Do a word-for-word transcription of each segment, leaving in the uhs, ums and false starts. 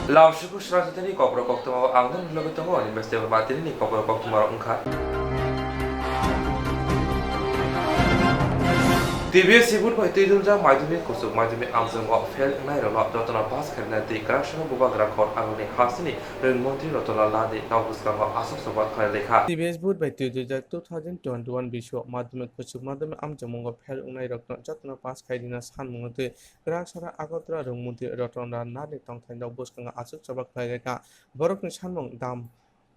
Lamsuku Srajatini kokrok koktwma o ang nini loge tongo, ani beste ba tinini kokrok koktwma rok wngkha. T B S C board bai twi duljak madhyamik kuchuk madhyamik amchongo fail wngnai rokno jotono pass khaina tei kwrak sano bubagra khor aroni hasteni Rwng montri Ratan Lal Nani nok bwskango aswk soba khlai lekha. T B S board bai twi duljak two thousand twenty-one bisio madhyamik kuchuk madhyamik amchongmungo fail wngnai rokno jotono pass khai rina sanmungno twi kwrak sara Agartala rwng montri Ratan Lal Nani tongthai nok bwskango aswk soba khlai lekha. Borokni sanmung dam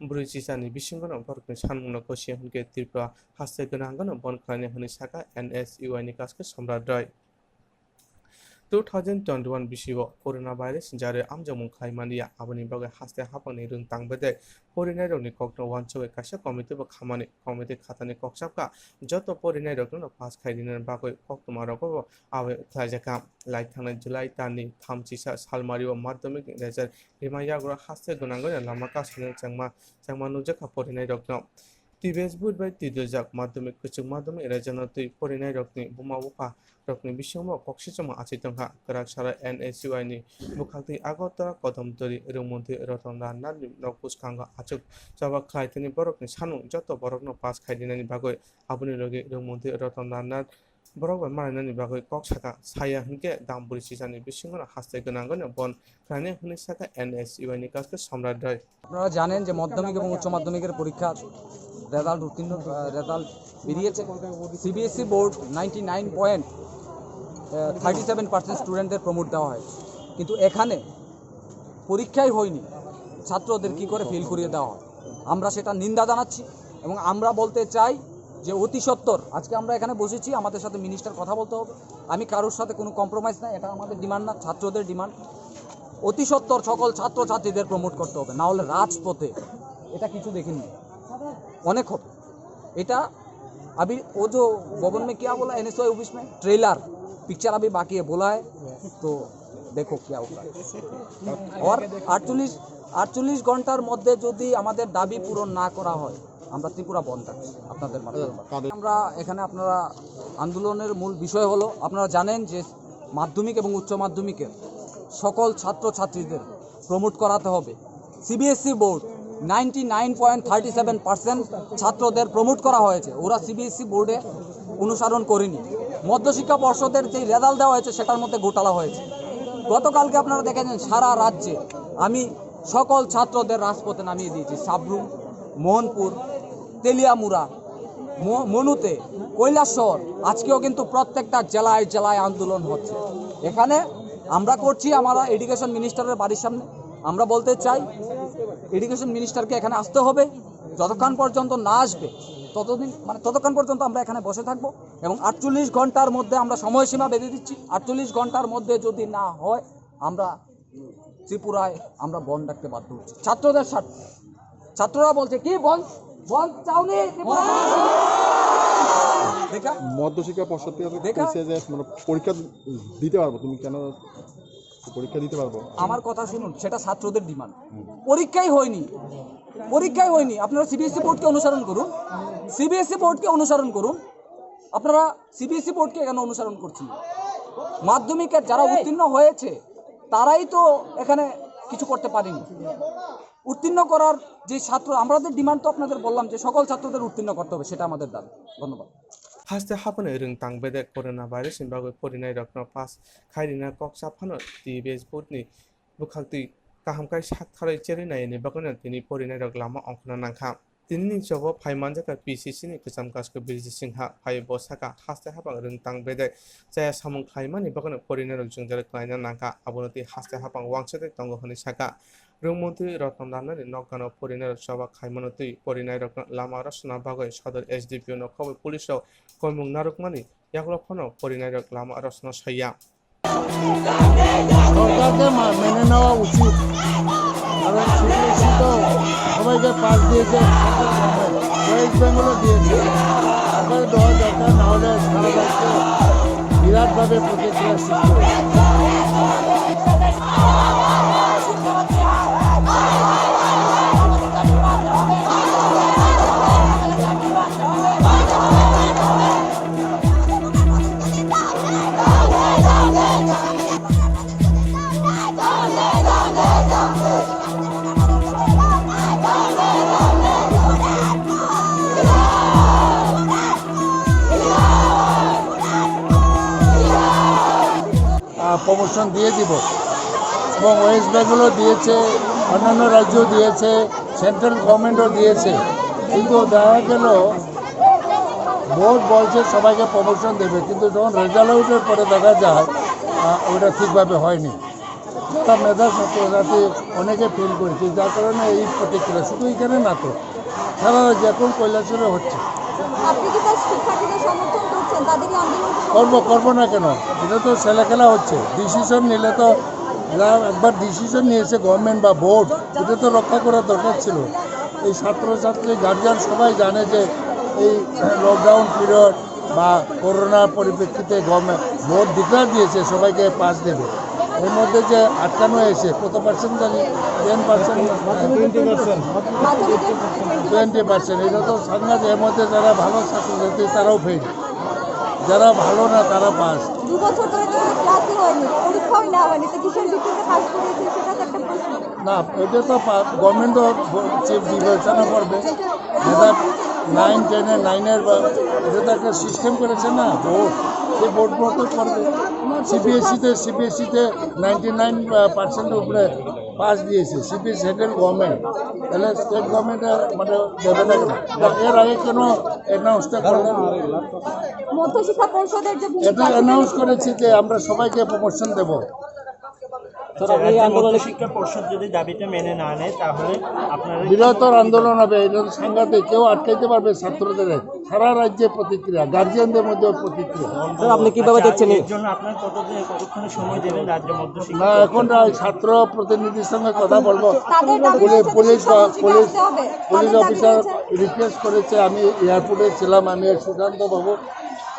brwi chisani bisingono borokni sanmungno kosiya hwnkhe Tripura haste gwnangano bon khlainai hwnwi sakha N S U I ni kaske Somrat Roy. Two thousand twenty-one bisio coronavirus ni jarwi amjokmung khlaimani ya, aboni bagwi haste haphangni rwng tang bedek porinairokni kokno uansugwi kaisa committee bo khamani. Committee khatani kok chapkha joto porinairokno pass khai rinani bagwi koktwma rogobo awe khlaijakha. Lai thangnai July talni thamchisa salmario madhyamik result rima yagra haste gwnangwi lama kasuni chengma chengma nukjakha porinairokno. T B S board bai twi duljak madhyamik kuchuk madhyamik rajano twi porinairokni buma bupha rokni bisingo kok sichamo achai tongkha. Kwrak sara N S U I ni bwkhaktwi Agartala Kodamtali rwng montri Ratan Lal Nani nok bwskango achuk choba khlai thani borokni sanmung joto borokno pass khai dinani bagwi aboni logi rwng montri Ratan Lal Nani borok bai malainani bagwi kok sakha. Saya hwnkhe dam bwrwi chisani bisingono haste gwnangwi bon khlainai hwnwi sakha N S U I ni kaske Somrat Roy. আপনারা জানেন যে মাধ্যমিক এবং উচ্চ মাধ্যমিকের পরীক্ষার রেজাল্ট উত্তীর্ণ, আহ, রেজাল্ট বেরিয়েছে। CBSE board ninety nine point thirty seven percent স্টুডেন্টদের প্রমোট দেওয়া হয়েছে, কিন্তু এখানে পরীক্ষাই হয়নি, ছাত্রদের কি করে ফেল করিয়ে দেওয়া হয়, আমরা সেটা নিন্দা জানাচ্ছি। এবং আমরা বলতে চাই যে অতি সত্বর আজকে আমরা এখানে বসেছি, আমাদের সাথে মিনিস্টার কথা বলতে হবে। আমি কারোর সাথে কোনো কম্প্রোমাইজ নাই, এটা আমাদের ডিমান্ড না, ছাত্রদের ডিমান্ড। অতি সত্বর সকল ছাত্রছাত্রীদের প্রমোট করতে হবে, না হলে রাজপথে এটা কিছু দেখিনি, অনেক হবে। এটা अभी वो जो भवन में क्या बोला, एनएसयूआई ऑफिस में ट्रेलर पिक्चर अभी बाकी है, बोला है, तो देखो क्या होता है। और আটচল্লিশ আটচল্লিশ ঘন্টার মধ্যে যদি আমাদের দাবি পূরণ না করা হয়, আমরা ত্রিপুরা বন্ধ রাখছি আপনাদের মাধ্যমে। আমরা এখানে, আপনারা, আন্দোলনের মূল বিষয় হলো, আপনারা জানেন যে মাধ্যমিক এবং উচ্চ মাধ্যমিকের সকল ছাত্রছাত্রীদের প্রমোট করাতে হবে। CBSE board ninety nine point thirty seven percent ছাত্রদের প্রমোট করা হয়েছে, ওরা সিবিএসই বোর্ডে অনুসরণ করেনি। মধ্যশিক্ষা পর্ষদের যে রেজাল্ট দেওয়া হয়েছে, সেটার মধ্যে ঘোটালা হয়েছে। গতকালকে আপনারা দেখেছেন, সারা রাজ্যে আমি সকল ছাত্রদের রাজপথে নামিয়ে দিয়েছি। সাবরুম, মোহনপুর, তেলিয়ামুড়া, ম-, মনুতে, কৈলাসহর, আজকেও কিন্তু প্রত্যেকটা জেলায় জেলায় আন্দোলন হচ্ছে। এখানে আমরা করছি, আমরা এডুকেশন মিনিস্টারের বাড়ির সামনে। আমরা বলতে চাই, এডুকেশন মিনিস্টারকে এখানে আসতে হবে। যতক্ষণ পর্যন্ত না আসবে, ততদিন, মানে, ততক্ষণ পর্যন্ত আমরা এখানে বসে থাকবো এবং আটচল্লিশ ঘন্টার মধ্যে আমরা সময়সীমা বেঁধে দিচ্ছি। আটচল্লিশ ঘন্টার মধ্যে যদি না হয়, আমরা ত্রিপুরায় আমরা বন্ধ ডাকতে বাধ্য হচ্ছি ছাত্রদের স্বার্থে। ছাত্ররা বলছে, "কি বন্ধ, বন্ধ চাওনি ত্রিপুরা?" দেখা? মধ্যশিক্ষা পর্ষদ থেকে দেখা? কইছে যে, মানে, পরীক্ষা দিতে পারবো, তুমি কেন পরীক্ষা দিতে পারবো? আমার কথা শুনুন, সেটা ছাত্রদের ডিমান্ড। হুম। পরীক্ষাই হয়নি, পরীক্ষাই হয়নি। আপনারা সিবিএসই বোর্ডকে অনুসরণ করুন, সিবিএসই বোর্ডকে অনুসরণ করুন। আপনারা সিবিএসই বোর্ডকে কেন অনুসরণ করছেন? মাধ্যমিকের যারা উত্তীর্ণ হয়েছে, তারাই তো এখানে কিছু করতে পারেনি। উত্তীর্ণ করার যে ছাত্র, আমাদের ডিমান্ড তো আপনাদের বললাম যে সকল ছাত্রদের উত্তীর্ণ করতে হবে, সেটা আমাদের দাবি। ধন্যবাদ। Haste haphano rwng tang bedek corona virus ni bagwi porinairokno pass khai rina kok cha phano T B S board ni bwkhaktwi kaham khai sak tharwi cherwi naiyani bagwino tini porinairok lama ongkhorna nangkha. Tinini chobo phai manjakha P C C ni kwcham kasko Birjit Singha, phai bo sakha, haste haphang rwng tang bedek chaya samung khlaimani bagwino porinairok jwngjal khlaina nangkha, abono twi haste haphang uansugwi tongo hwnwi sakha. Rwng montri Ratan Lal Nani nokgano porinairok choba khaimano twi porinairokno lama rosna bagwi sodor S D P O no khobwi police rok koimung narwkmani yagulo phano porinairok lama rosna saiya. সরকারকে মা-, মেনে নেওয়া উচিত। কারণ সিবিএসই তো সবাইকে পাস দিয়েছে, ওয়েস্ট বেঙ্গলও দিয়েছে। সরকারের দেওয়া দরকার, না হলে সারা রাজ্যে বিরাটভাবে প্রতিক্রিয়া সৃষ্টি হয়েছে। প্রমোশন দিয়ে দিব এবং ওয়েস্ট বেঙ্গলও দিয়েছে, অন্যান্য রাজ্যও দিয়েছে, সেন্ট্রাল গভর্নমেন্টও দিয়েছে। কিন্তু দেখা গেল বোর্ড বলছে সবাইকে প্রমোশন দেবে, কিন্তু যখন রেজাল্ট আউটের পরে দেখা যায়, আহ, ওটা ঠিকভাবে হয়নি। তার মেধা ছাত্রছাত্রী অনেকে ফেল করেছে, যার কারণে এই প্রতিক্রিয়া। শুধু এখানে না তো, সারা রাজ্যে এখন কৈলাসহরে হচ্ছে। আপনি কি তার শিক্ষার্থীদের সমর্থন করছেন, তাদেরই আন্দোলন? করবো, করবো না কেন? এটা তো ছেলে খেলা হচ্ছে। ডিসিশন নিলে তো, যা একবার ডিসিশন নিয়েছে গভর্নমেন্ট বা বোর্ড, এটা তো রক্ষা করার দরকার ছিল। এই ছাত্রছাত্রী, গার্জিয়ান সবাই জানে যে এই লকডাউন পিরিয়ড বা করোনার পরিপ্রেক্ষিতে গভর্নমেন্ট বোর্ড ডিক্লেয়ার দিয়েছে সবাইকে পাস দেবে। এর মধ্যে যে আটকানো হয়েছে, কত পার্সেন্ট জানি, ten percent, twenty percent. Twenty percent, এটা তো সাংঘাতিক। এর মধ্যে যারা ভালো ছাত্রছাত্রী, তারাও ফেল, যারা ভালো না, তারা পাস। দু বছর ধরে তো কোনো ক্লাসই হয়নি, পরীক্ষাও নেওয়া হয়নি, তো কিসের ভিত্তিতে পাস করিয়েছে, সেটা তো একটা প্রশ্ন। না, এটা তো পা-, গভর্নমেন্ট তো ব-, চে-, বিবেচনা করবে। যেটা নাইন টেনে, নাইনের বা, এটা তো একটা সিস্টেম করেছে না বোর্ড, সেই বোর্ড মতো করবে। সিবিএসইতে, সিবিএসইতে নাইনটি নাইন পার্সেন্ট উপরে পাস দিয়েছে সিবিএসই, সেন্ট্রাল গভর্নমেন্ট। তাহলে স্টেট গভর্নমেন্টে মানে দেবে না কেন? বা এর আগে কেন অ্যানাউন্সটা করলেন? মধ্যশিক্ষা পর্ষদের যে ভূমিকা, এটা অ্যানাউন্স করেছি যে আমরা সবাইকে প্রমোশন দেব। স্যার, আপনি এই রাজ্যের আন্দোলনে মধ্যশিক্ষা পর্ষদ যদি দাবিটা মেনে না নেয়, তাহলে আপনারা কি বৃহত্তর আন্দোলন হবে। এটা তো সাংঘাতিক, কেউ আটকাইতে পারবে ছাত্রদের? সারা রাজ্যে প্রতিক্রিয়া, গার্জিয়ানদের মধ্যে প্রতিক্রিয়া। স্যার, আপনি কিভাবে আচ্ছা, দেখছেন এই এর জন্য আপনারা কতদিন, কতক্ষণ সময় দেবেন রাজ্য মধ্যশিক্ষা না, পর্ষদ? এখন রা-, ছাত্র প্রতিনিধির সঙ্গে কথা বলবো। তাদের দাবি পুলিশ, হচ্ছে পুলিশ, শিক্ষামন্ত্রীকে পুলিশ, আসতে হবে। পুলিশ তাদের দাবি অফিসার রয়েছে। রিকোয়েস্ট করেছে, আমি এয়ারপোর্টে ছিলাম, আমি সুশান্ত বাবু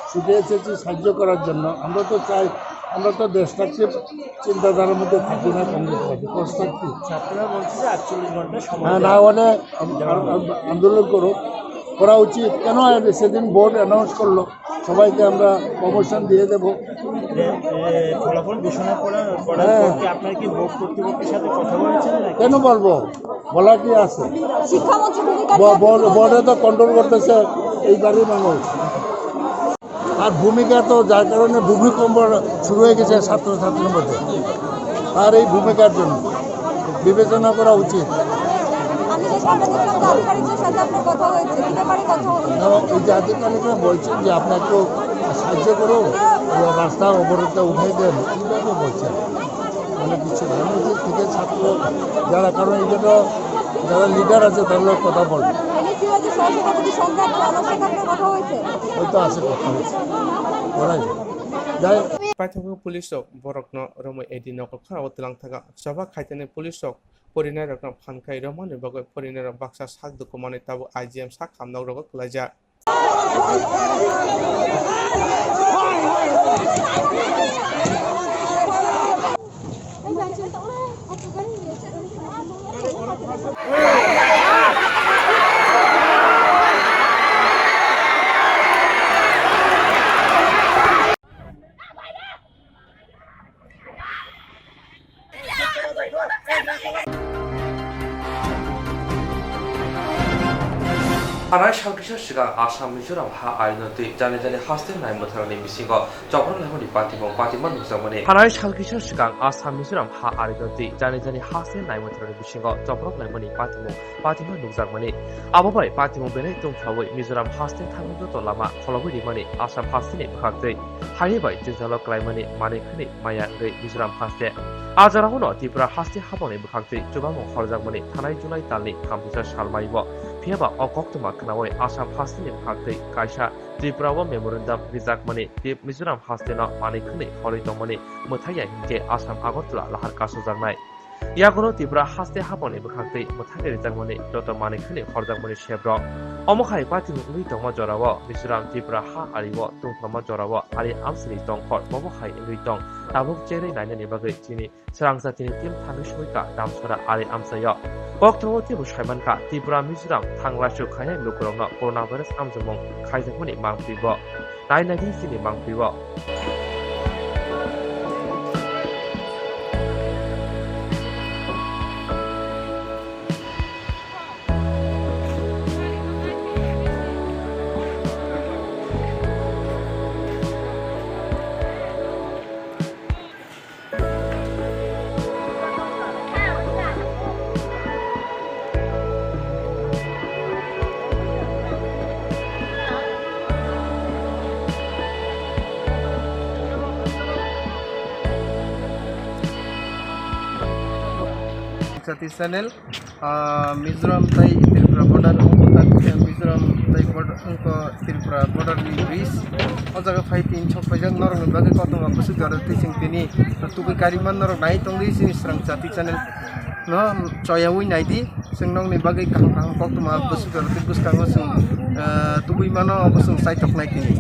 ছুটে এসেছি সাহায্য করার জন্য। আমরা তো চাই, আমরা তো ডিস্ট্রাকটিভ চিন্তাধারার মধ্যে থাকি না কংগ্রেস পার্টি, কনস্ট্রাকটিভ। ছাত্ররা বলছে যে আটচল্লিশ ঘন্টা সময় হ্যাঁ, দেওয়া। না হলে আম-, আম-, আম-, আন্দোলন করো, করা উচিত। কেন সেদিন বোর্ড অ্যানাউন্স করলো, সবাইকে আমরা প্রমোশন দিয়ে দেবো। যে, এ, ফলাফল ঘোষণা করার, করার হ্যাঁ। পর কি আপনারা কি বোর্ড কর্তৃপক্ষের সাথে কথা বলেছেন নাকি? কেন বলবো? বলা কি আছে? শিক্ষামন্ত্রী ভূমিকা ব-, ব-, বোর্ডে তো কন্ট্রোল করতেছে এই বাড়ির মানুষ। আর ভূমিকা তো, যার কারণে ভূমিকম্প শুরু হয়ে গেছে ছাত্রছাত্রীর মধ্যে। আর এই ভূমিকার জন্য বিবেচনা করা উচিত। আমি যে সাংবাদিকরা আধিকারিকদের সাথে আপনার কথা হয়েছে, কি ব্যাপারে কথা হলো? না, ওই যে আধিকারিকরা বলছেন যে আপনাকে সাহায্য করো, রাস্তা অবরোধটা উঠাই দেন, এইভাবে বলছেন। মানে কিছু রাজনৈতিক থেকে ছাত্র যারা, কারণ এটা তো যারা লিডার আছে তারা কথা বলবে। এনএসইউআই যে সহযোগিতা যদি সম্ভব হয়, আমার সাথে আপনার কথা হয়েছে? হয়তো আছে, কথা হয়েছে, করা যায়। যাই হোক। Paithakgo police rok borokno romwi A D nokol khorao tlang thaka. Choba khaitani police rok porinairokno phan khai romani bagwi porinairok baksa sak dukumani tabuk I G M sak hamnok rogo kwlaijak. Phanai salkisa swkang Assam Mizoram ha aino twi jani jani haste nai mwtharani bisingo choprok laimani patimung patima nukjakmani. Phanai salkisa swkang Assam Mizoram ha aino twi jani jani haste nai mwtharani bisingo choprok laimani patimung patima nukjakmani. Abo bai patimung belai tungthawi Mizoram haste thangwi joto lama kholobwi rimani Assam hasteni bwkhaktwi. Haini bai jwngjalo klaimani manwi khwnwi maya wngwi Mizoram haste. A jorao no Tripura haste haphangni bwkhaktwi chubamung horjakmani thanai July talni thamtwisa sal maio. Phiyaba o koktwma khnaui Assam hasteni bwkhaktwi kaisa Tripura o memorandum rijakmani tei Mizoram hasteno manwi khwnwi horwi tongmani mwthai ya hinkhe Assam Agartala lahar kasojaknai. Yaguno Tripura haste haphangni bwkhaktwi mwthangwi rijakmani joto manwi khwnwi horjakmani sebrok. Omo hai patimung wngwi tongma jorao Mizoram Tripura ha ario tungthoma jorao ari amsini tongkhor bobo hai wngwi tong tabuk cherwi nainani bagwi chini swrang jatini team thangwi soi ka Damsora ari amchaio. Koktwmao teibo saimankha Tripura Mizoram thanglaisuk khainai lukurokno coronavirus amjokmung khaijakmani mangpili bo. Nai nai di chini mangpili o. Jati channel, ah, Mizoram tai Tripura border, wngkha Mizoram tai border, wngkha Tripura border ni bridge. O jaga phai tin sok paijak norok ni bagwi koktwma bwswk jora twi chwng tini tubui kariman norok nai tongdi chini Srang Jati channel no choyaui naidi. Chwng nokni bagwi kaham kaham koktwma bwswk jora twi bwskango chwng, ah, tubui mano obo chwng chaitok nai tini.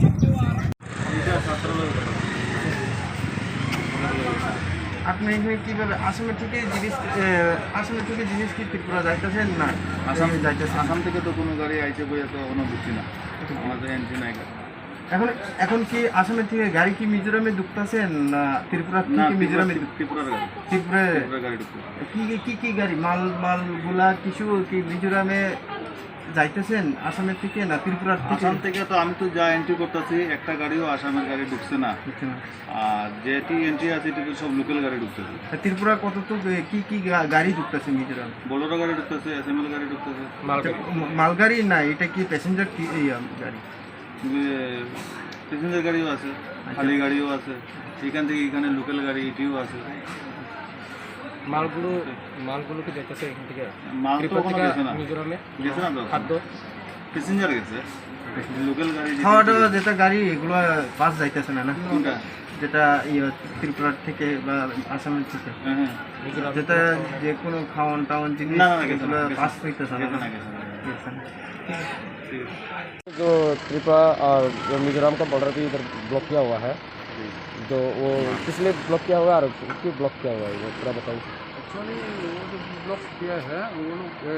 আপনি এখানে কিভাবে আসামের থেকে জিনিস, এ, আসামের থেকে জিনিস কি ত্রিপুরা যাইতেছেন না? আসাম, এই যাইতেছেন। আসাম থেকে তো কোনো গাড়ি আইছে বলে তো এখনো বুঝছি না। আমাদের এন্ট্রি নাই। এখন, এখন কি আসামের থেকে গাড়ি কি মিজোরামে ঢুকতেছেন না ত্রিপুরা না, থেকে ত্রিপুরা, মিজোরামে ঢুক-, ত্রিপুরার গাড়ি। ত্রিপুরায় ত্রিপুরার গাড়ি ঢুকছে। কি, কি, কি, কি গাড়ি? মাল, মালগুলা কিছু কি মিজোরামে যাইতেছেন আসামের থেকে না ত্রিপুরার থেকে? আসাম থেকে তো আমি তো যা এন্ট্রি করতেছি, একটা গাড়িও আসামের গাড়ি ঢুকছে না। ঢুকছে না। আর যেটি এন্ট্রি আছে, এটি তো সব লোকাল গাড়ি ঢুকতেছে। তা ত্রিপুরা কত তো, এ, কি কি গা-, গাড়ি ঢুকতেছে মিজোরাম? বোলেরো গাড়ি ঢুকতেছে, এসএমএল গাড়ি ঢুকতেছে। মালগাড়ি। আচ্ছা, ম-, মালগাড়ি না, এটা কি প্যাসেঞ্জার কি, এই, আম, গাড়ি? এ, প্যাসেঞ্জার গাড়িও আছে, আচ্ছা। খালি গাড়িও আছে। এখান থেকে এখানে লোকাল গাড়ি এটিও আছে। মালগুলো, মালগুলো কি যাইতেছে এখান থেকে? মাল তো ত্রিপুরা এখনো থেকে গেছে না। মিজোরামে? গেছে না তো। খাদ্য? প্যাসেঞ্জার গেছে। লোকাল গাড়ি খাওয়া দাওয়া যেতে যেটা গাড়ি, এগুলো বাস যাইতেছে না, না? কোনটা? যেটা ইয়ে, ত্রিপুরা থেকে বা আসামের থেকে। হ্যাঁ, হ্যাঁ। মিজোরাম যেটা থেকে। যে কোনো খাওয়ান টাওয়ান জিনিস, না, না, না, গেছে না, এগুলো গেছে না। বাস হইতেছে না, গেছে না? না, গেছে না। গেছে না। ঠিক আছে। जो त्रिपुरा और जो मिजोरम का बॉर्डर भी इधर ब्लॉक किया हुआ है, तो वो किस लिए ब्लॉक किया हुआ है और क्यों ब्लॉक किया हुआ है, वो पूरा बताइए। एक्चुअली वो जो ब्लॉक किया है, वो लोग, ए,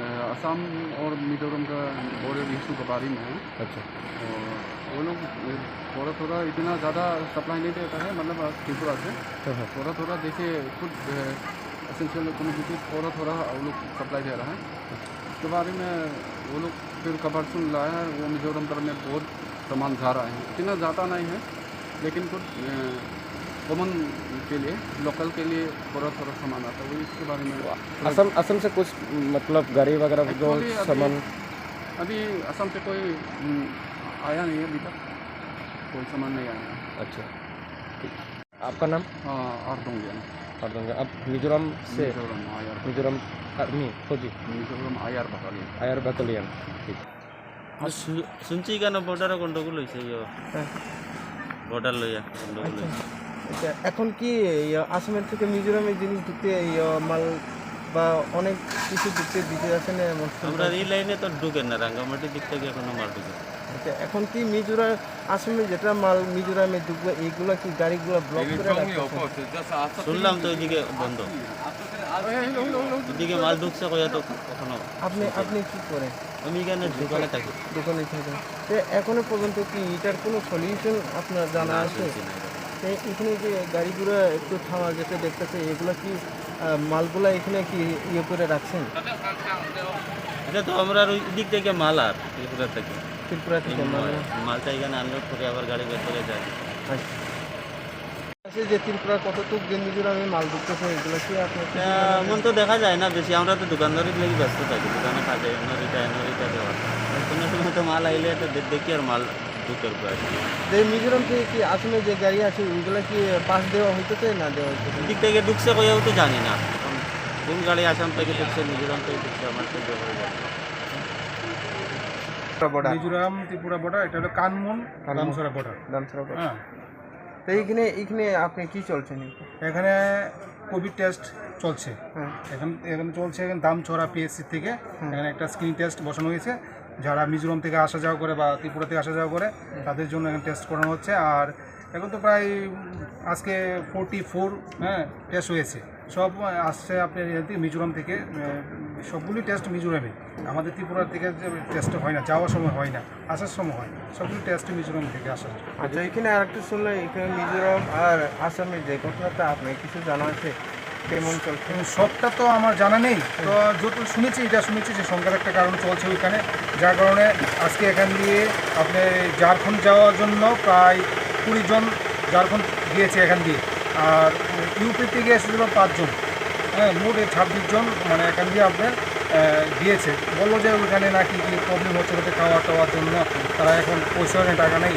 ए, असम और मिजोरम का बॉर्डर इशू के बारे में है। अच्छा। और वो लोग, ए, थोड़ा थोड़ा इतना ज़्यादा सप्लाई नहीं देता है, मतलब, त्रिपुरा से। हाँ, हाँ। थोड़ा थोड़ा देखिए, कुछ, ए, एसेंशियल कमोडिटी थोड़ा थोड़ा वो लोग सप्लाई दे रहा है। उसके बारे में वो लोग फिर कबाड़ सुन लाया है, वो मिजोरम तरफ में बहुत सामान जा रहा है, इतना ज़्यादा नहीं है, लेकिन कुछ, अ, कॉमन के लिए, लोकल के लिए थोड़ा थोड़ा सामान आता है, वो इसके बारे में थोड़ा असम, असम से कुछ, मतलब, गाड़ी वगैरह जो एक्चुअली अभी, सामान अभी असम से कोई, हम्म, आया नहीं है अभी तक, कोई सामान नहीं आया है। अच्छा, ठीक। आपका नाम? हाँ, अर्दोंगियान। अर्दोंगियान। आप मिजोरम से? मिजोरम, आईआर। मिजोरम आर्मी, फौजी? Mizoram IR battalion. IR battalion. ठीक। सु-, सुनছি কেন বর্ডারে গন্ডগোল হয়েছে, ইয়ো। হ্যাঁ। বর্ডার লইয়া গন্ডগোল আচ্ছা। হয়েছে। আচ্ছা, এখন কি, ইয়ে, আসামের থেকে মিজোরামে জিনিস ঢুকতে, ইয়ে, মাল বা অনেক কিছু ঢুকতে দিতে যাচ্ছে না এমন আমরা শুনলাম। এই লাইনে তো ঢুকেন না, রাঙ্গামাটির দিক থেকে এখনো মাল ঢুকে। আচ্ছা, এখন কি মিজোরাম আসামে যেটা মাল মিজোরামে ঢুকবে, এইগুলা কি গাড়িগুলা ব্লক করে রাখতেছে? শুনলাম তো ওইদিকে বন্ধ। ওইদিকে মাল ঢুকছে কইয়া তো এখনো আপনি, শুনছি। আপনি কি করেন? আমি এখানে দোকানে থাকি। দোকানে থাকেন। তো এখনো পর্যন্ত কি এটার কোনো সলিউশন আপনার জানা না, আছে? শুনছি না এরকম। তো এখানে যে গাড়িগুলা একটু থামা যেটা দেখতেছে, এগুলা কি, আহ, মালগুলা এখানে কি ইয়ে করে রাখছেন? এটা তো আমরা ওই দিক থেকে মাল আর ত্রিপুরা থেকে। ত্রিপুরা থেকে এই মাল। মাল। মালটা এখানে আনলোড করে আবার গাড়ি বের করে যায়। আচ্ছা। আছে যে ত্রিপুরা কতটুক যে মিজোরামে মাল ঢুকতেছে, এগুলো কি আপনার কিছু আহ, জানা আছে? এমন তো দেখা যায় না বেশি, আমরা তো দোকানদারির লাগি ব্যস্ত থাকি, দোকানে কাজে এমন রিটা, এমন রিটা দেওয়া। কোনো সময় তো মাল আইলে তো দে-, দেখি আর মাল ঢুকের প্রায়। যে মিজোরাম থেকে কি আসামে যে গাড়ি আছে, ওইগুলা কি পাস দেওয়া হইতেছে না দেওয়া হইতেছে? দিক থেকে ঢুকছে কইয়াও তো জানি না। এখন কোন গাড়ি আসাম থেকে ঢুকছে, মিজোরাম থেকে ঢুকছে, আমার তো ব্যাপারে জানি না। বর্ডার। মিজোরাম ত্রিপুরা বর্ডার, এটা হলো কানমুন, কানমুন। দামছড়া বর্ডার। দামছড়া বর্ডার। হ্যাঁ। তো এইখানে, এইখানে আপনি কি চলছেন? এখানে কোভিড টেস্ট চলছে। হ্যাঁ। এখন, এখানে চলছে এখন দামছড়া পিএসসি থেকে। হ্যাঁ। এখানে একটা স্ক্রিনিং টেস্ট বসানো হয়েছে। যারা মিজোরাম থেকে আসা যাওয়া করে বা ত্রিপুরা থেকে আসা যাওয়া করে, হুম। তাদের জন্য এখানে টেস্ট করানো হচ্ছে। আর এখন তো প্রায় আজকে ফোরটি ফোর, হ্যাঁ, টেস্ট হয়েছে। সব আসছে আপনার ইয়ে থেকে, মিজোরাম থেকে, আহ, সবগুলি টেস্ট মিজোরামে। আমাদের ত্রিপুরা থেকে যে টেস্ট হয় না, যাওয়ার সময় হয় না, আসার সময় হয়, সবগুলি টেস্ট মিজোরাম থেকে আসা হয়। আচ্ছা, এখানে আরেকটা শুনলাম, এখানে মিজোরাম আর আসামের যে ঘটনাটা আপনার কিছু জানা আছে, কেমন চলছে? উম, সবটা তো আমার জানা নেই, তো যত শুনেছি, এটা শুনেছি যে সংঘাত একটা কারণ চলছে ওইখানে, যার কারণে আজকে এখান দিয়ে আপনার ঝাড়খণ্ড যাওয়ার জন্য প্রায় কুড়ি জন ঝাড়খণ্ড গিয়েছে এখান দিয়ে। আর ইউপি থেকে এসেছিল পাঁচজন, হ্যাঁ, মোট এই ছাব্বিশ জন মানে এখান দিয়ে আপনার, আহ, গিয়েছে। বললো যে ওইখানে নাকি কি প্রবলেম হচ্ছে, ওদের খাওয়া টাওয়ার জন্য তারা এখন পয়সা নেই, টাকা নেই,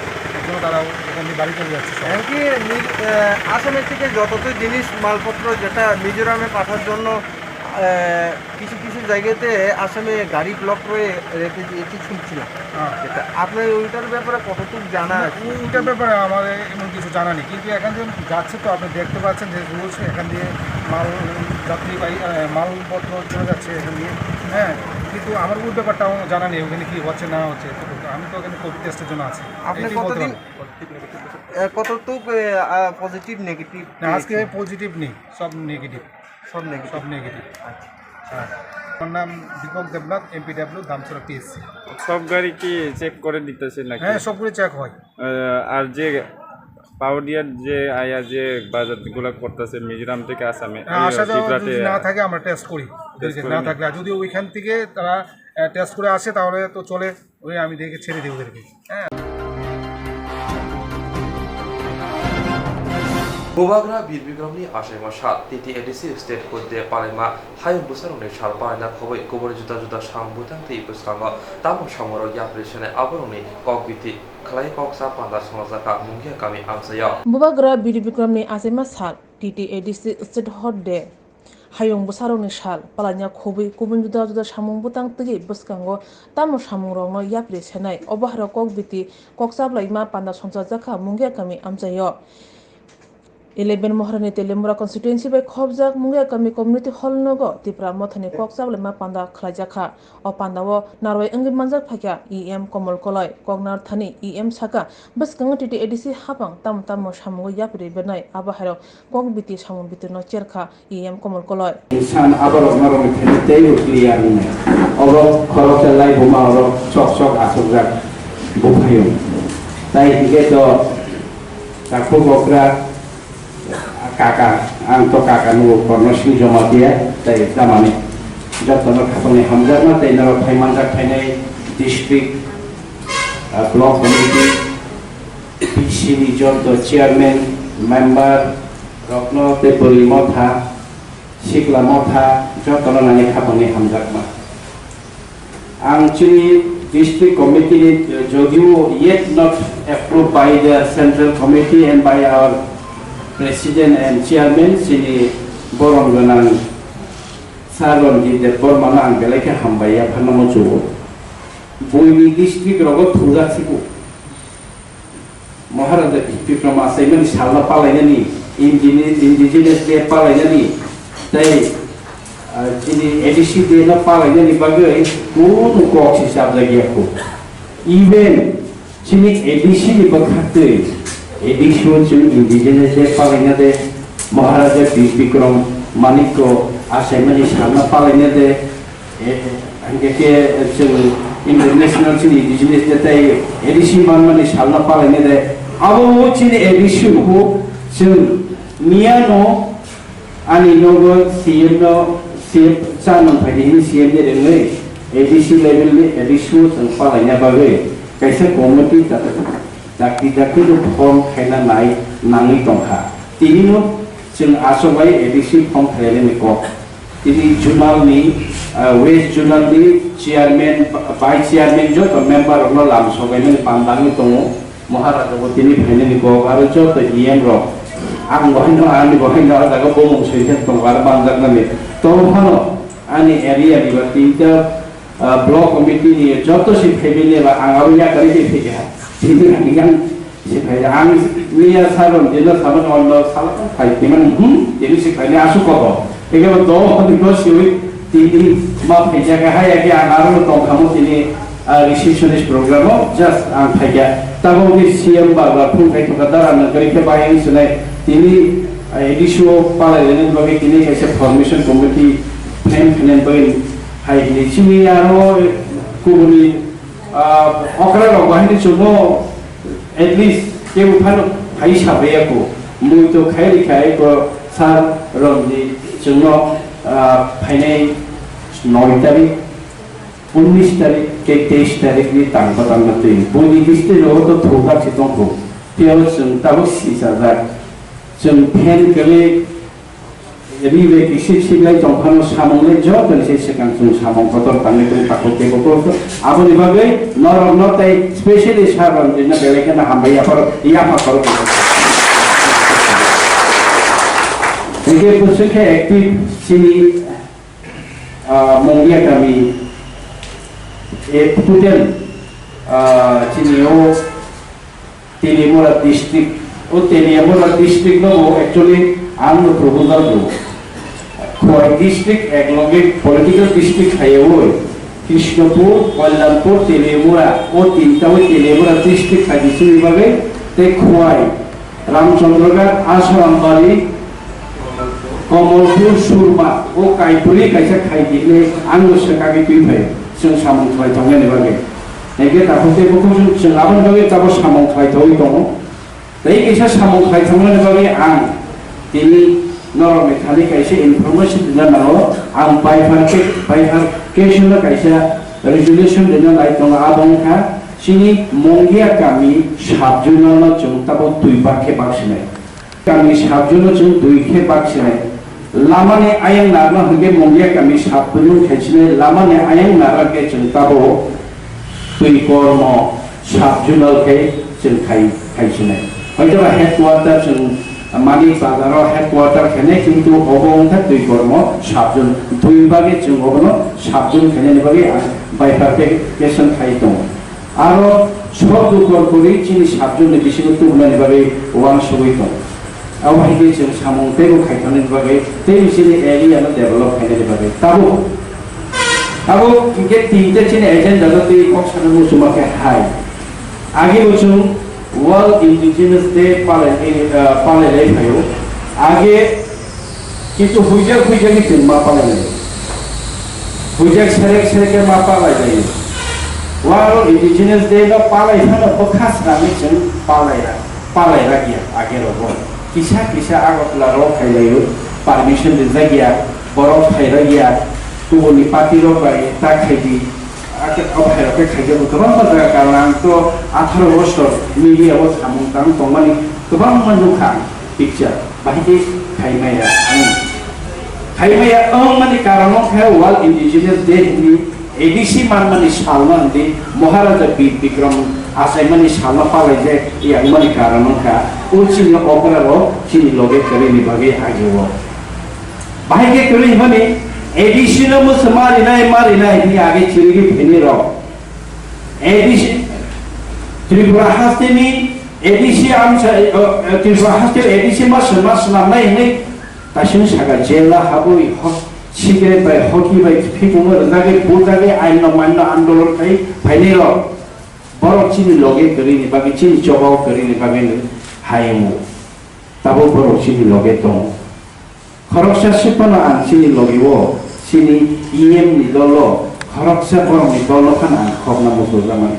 তারাও এখান দিয়ে গাড়ি চলে যাচ্ছে সব। এমনকি মি-, আহ, আসামের থেকে যতটা জিনিস মালপত্র যেটা মিজোরামে পাঠার জন্য, আহ, কিছু কিছু জায়গাতে আসামে গাড়ি ব্লক করে রেখে দিয়েছে শুনছিলাম। হ্যাঁ। এটা আপনার ওইটার ব্যাপারে কতটুকু জানা না, আছে? ও-, ওইটার ব্যাপারে আমার এমন কিছু জানা নেই, কিন্তু এখান দিয়ে যাচ্ছে তো, আপনি দেখতে পাচ্ছেন যে রুলস এখান দিয়ে মাল যাত্রী বাহী, আহ, মালপত্র চলে যাচ্ছে এখান দিয়ে। হ্যাঁ, কিন্তু আমার ওই ব্যাপারটা আমার জানা নেই, ওখানে কি হচ্ছে না হচ্ছে। তো আমি তো এখানে কোভিড টেস্টের জন্য আছি। আপনি এটাই বলতে কতদিন, পারবো। আহ, কতটুকু, আহ, আহ, পজিটিভ নেগেটিভ না, আজকে পেয়েছেন? পজিটিভ নেই, সব নেগেটিভ। সব নেগেটিভ? সব নেগেটিভ। আচ্ছা। হ্যাঁ। আমার নাম দীপক দেবনাথ, এমপিডাব্লিউ, দামছড়া পিএসসি। সব গাড়ি কি চেক করে দিতেছে নাকি? হ্যাঁ, সবগুলো চেক হয়। আহ, আর যে পাউডিয়ার যে আয়া যে বাজারগুলো করতেছে মিজোরাম থেকে আসামে, হ্যাঁ, এই আসা যাওয়া ত্রিপুরাতে যদি না থাকে, আমরা টেস্ট করি। টেস্ট ওদেরকে করে না নি? থাকলে, আর যদি ওইখান থেকে তারা, আহ, টেস্ট করে আসে, তাহলে তো চলে, ওই আমি দেখে ছেড়ে দিই ওদেরকে। হ্যাঁ। Bubagra Bir Bikramni achaima sal, T T A D C state hoide palaima hayung bwsarokni sal palaina khobwi kubun juda juda samung bwtang twi bwskango tamo samungrok yapri senai aborokni kok biti khlai kok cha panda songjakha Mungia kami amchaio. Bubagra Bir Bikramni achaima sal, T T A D C state hoide hayung bwsarokni sal palaina khobwi kubun juda juda samung bwtang twi bwskango tamo samungrokno yapri senai obo haro kok biti kok chaplaima panda songchajakha Mungia kami amchaio. Eleven Moharani Teliamura constituency bai khobjak Mungia kami community hall nogo Tipra Mothani kok chaplaima panda khlaijakha. O pandao narwai wngwi manjak phaikha E M Komol Koloi, koknar thani E M saka bwskango T T A D C hapang tamo tamo samungo yapri bwnai abo hairok kok biti samung bitirno cherkha E M Komol Koloi. Insan aborok norokni thani teibo clear wngnai. Oro khoroksa laibuma oro sok sok achukjak buphayung. Tai hingke to Takhuk okra kaka, ang to kaka nugo Korno Singh Jamatia, tei tamani jotono khapangni hamjakma tei norok phai manjak phainai district, ah, block committee, P C ni joto chairman, member rokno tei bwrwi motha, sikla motha jotono nani khapangni hamjakma. Ang chini district committee ni, jodio yet not approved by the central committee and by our president and chairman, chini borom gwnang Sir Ranjit Debbarma no ang belai khe hambai ya, phano muchungo. Buini district rogo thujak siku. Maharaja Bikram achaimani salno palainani, Indine-, Indigenous Day palainani, tei, ah, chini A D C Day no palainani bagwi kunu kok se chapjak ya kho. Even chini A D C ni bwkhaktwi, A D C o chwng Indigenous Day palaina de, Maharaja Bir Bikram Manikko achaimani salno palaina de, Eh, hingke khe, eh, chwng international chini indigenous day tei A D C manmani salno palainai de. Abo bo chini A D C bo chwng miyano ani nogo C M no, C M cha nang phaidi hini C M ni rwngwi A D C level ni A D C o chwng palaina bagwi kaisa committee ta-, dakti dakti no form khaina nai nangwi tongkha. Tini no chwng aswk bai A D C form khlainani kok. Tini zonal ni, ah, West zonal ni chairman, vice chairman joto member rok no lam sobainani pandagwi tongo. Maharaja bo tini phainani kok aro joto E M rok. Ang bo haino, ani bo haino, ah jaga bo mung soi khe tongo aro manjaknani. Tobo phano ani area ni ba tinta, ah, block committee ni joto si family ba ang aro yakarwi tei phaikha. Tini ang yang Siphai ang miya saron dino saban ondo sala phai timan, hmm, tini siphai ni asu koto. Ege bo do honi ko siwi tini ma phai jaga hai age ang aro tong khamu tini, ah, receptionist program o just ang phai kya. Tabo ni C M ba ba phung khai thoka dara na gari khe bai ang sunai tini, ah, A D C o palai rene bagi tini kaisa formation committee plan plan bai hai ni sini aro kubuni Ah, okra rok bahai ni chungo, at least kebo phano phai sabai ya ko. Mui to khai ri khai ko sir rok ni chungo, ah, phainai noi tarik, unis tarik, ke teis tarik ni tang patang na twi. Boni district ro to thok si tong ko. Teo chwng tabuk si sajak. Chwng phen kali Ribe kisi siklai tongphano samung le joto ni se swkang chwng samung kotor tangwi tong takhuk tei bukhuk. Aboni bagwi norok no tei specially sir rok no belai kheno hambai yaphar yapha khoro. Hingke bwswk khe active chini, ah, Mongia kami, eh, total, ah, chini o Teliamura district, o Teliamura district no bo actually ang no proposal do. Khowai district ek loge political district hai o, Krishnapur, Kalyanpur, Teliamura, o tinta o Teliamura district hai di sini bagwi, te Khowai, Ramchandraghat, Asarambari, Kamalpur, Surma, o kaipuri kaisa khai di le ang no swkagwi twi phai, chwng samung khlai tongnani bagwi. Hingke takhuk tei bukhuk chwng aboni bagwi tabo samung khlai tongwi tongo. Tei kisa samung khlai thangmani bagwi ang tini norokni thani kaisa information rwna nango. Ang bifurca-, bifurcation no kaisa resolution rwna nai tongo, abo wngkha chini Mongia kami sub-zonal no chwng tabuk dui bak khe bak sinai. Kami sub-zone no chwng dui khe bak sinai. Lamani ayang narno hwnkhe Mongia kami sub-zone khai sinai, lamani ayang nara khe chwng tabo twi kormo sub-zonal khe chwng khai, khai sinai. Hoito ba headquarter chwng mani bazaro headquarter khainai, kintu obo wngkha twi kormo sub-zone. Twi bagwi chwng obono sub-zone khainani bagwi ang bifurcation khai tongo. Aro sotto korkori chini sub-zone ni bisingo tubunani bagwi uansugwi tongo. Abo hai khe chwng samung teibo khaithanani bagwi tei chini area no develop khainani bagwi. Tabuk, tabuk hinkhe tinta chini agenda no tei kok sana muchungma khe hai. Age bo chwng World Indigenous Day palai, eh, palai lai phaio. Age Kintu huijak huijak ni chwng ma palai lai. Huijak serek serek khe ma palai lai. Waro Indigenous Day no palai phano bwkha swnamwi chwng palai ra, palai ra ya age rogo. Kisa kisa Agartala rok khai laio, permission rijak ya, borok khai ra ya, kubuni party rok bai ta khai di. Ake o hai rok khe khai jago kwbangma jaga, karon ang to atharo bosor media o samung tang tongmani kwbangma nukha ang. Picture, bahai khe khaimaya, hmm. Khaimaya wngmani karon wngkha World Indigenous Day hwnwi A D C manmani salno hwnwi Maharaja Bir Bikram achaimani salno palaijak yangmani karon wngkha o chini okra rok chini loge kwrwini bagwi agio. Bahai khe kwrwi hwnmani A D C no mwswma rinai ma rinai hwnwi age chirigwi phaini rok. A D C, Tripura hasteni A D C amsa, eh, eh, Tripura haste A D C ma swnam, swnamnai hinwi taisung saka jela habwi ho-, cigarette bai, hoki bai, phipungo rwjagwi, bujagwi, aino maino andolon khai phainai rok. Borok chini loge kwrwini bagwi, chini chobao kwrwini bagwi no hai wngo. Tabuk borok chini loge tongo. Khoroksa se phano ang chini logi o, chini E M ni dolo, khoroksa borok ni dolo phano ang khokna muchungjakmani.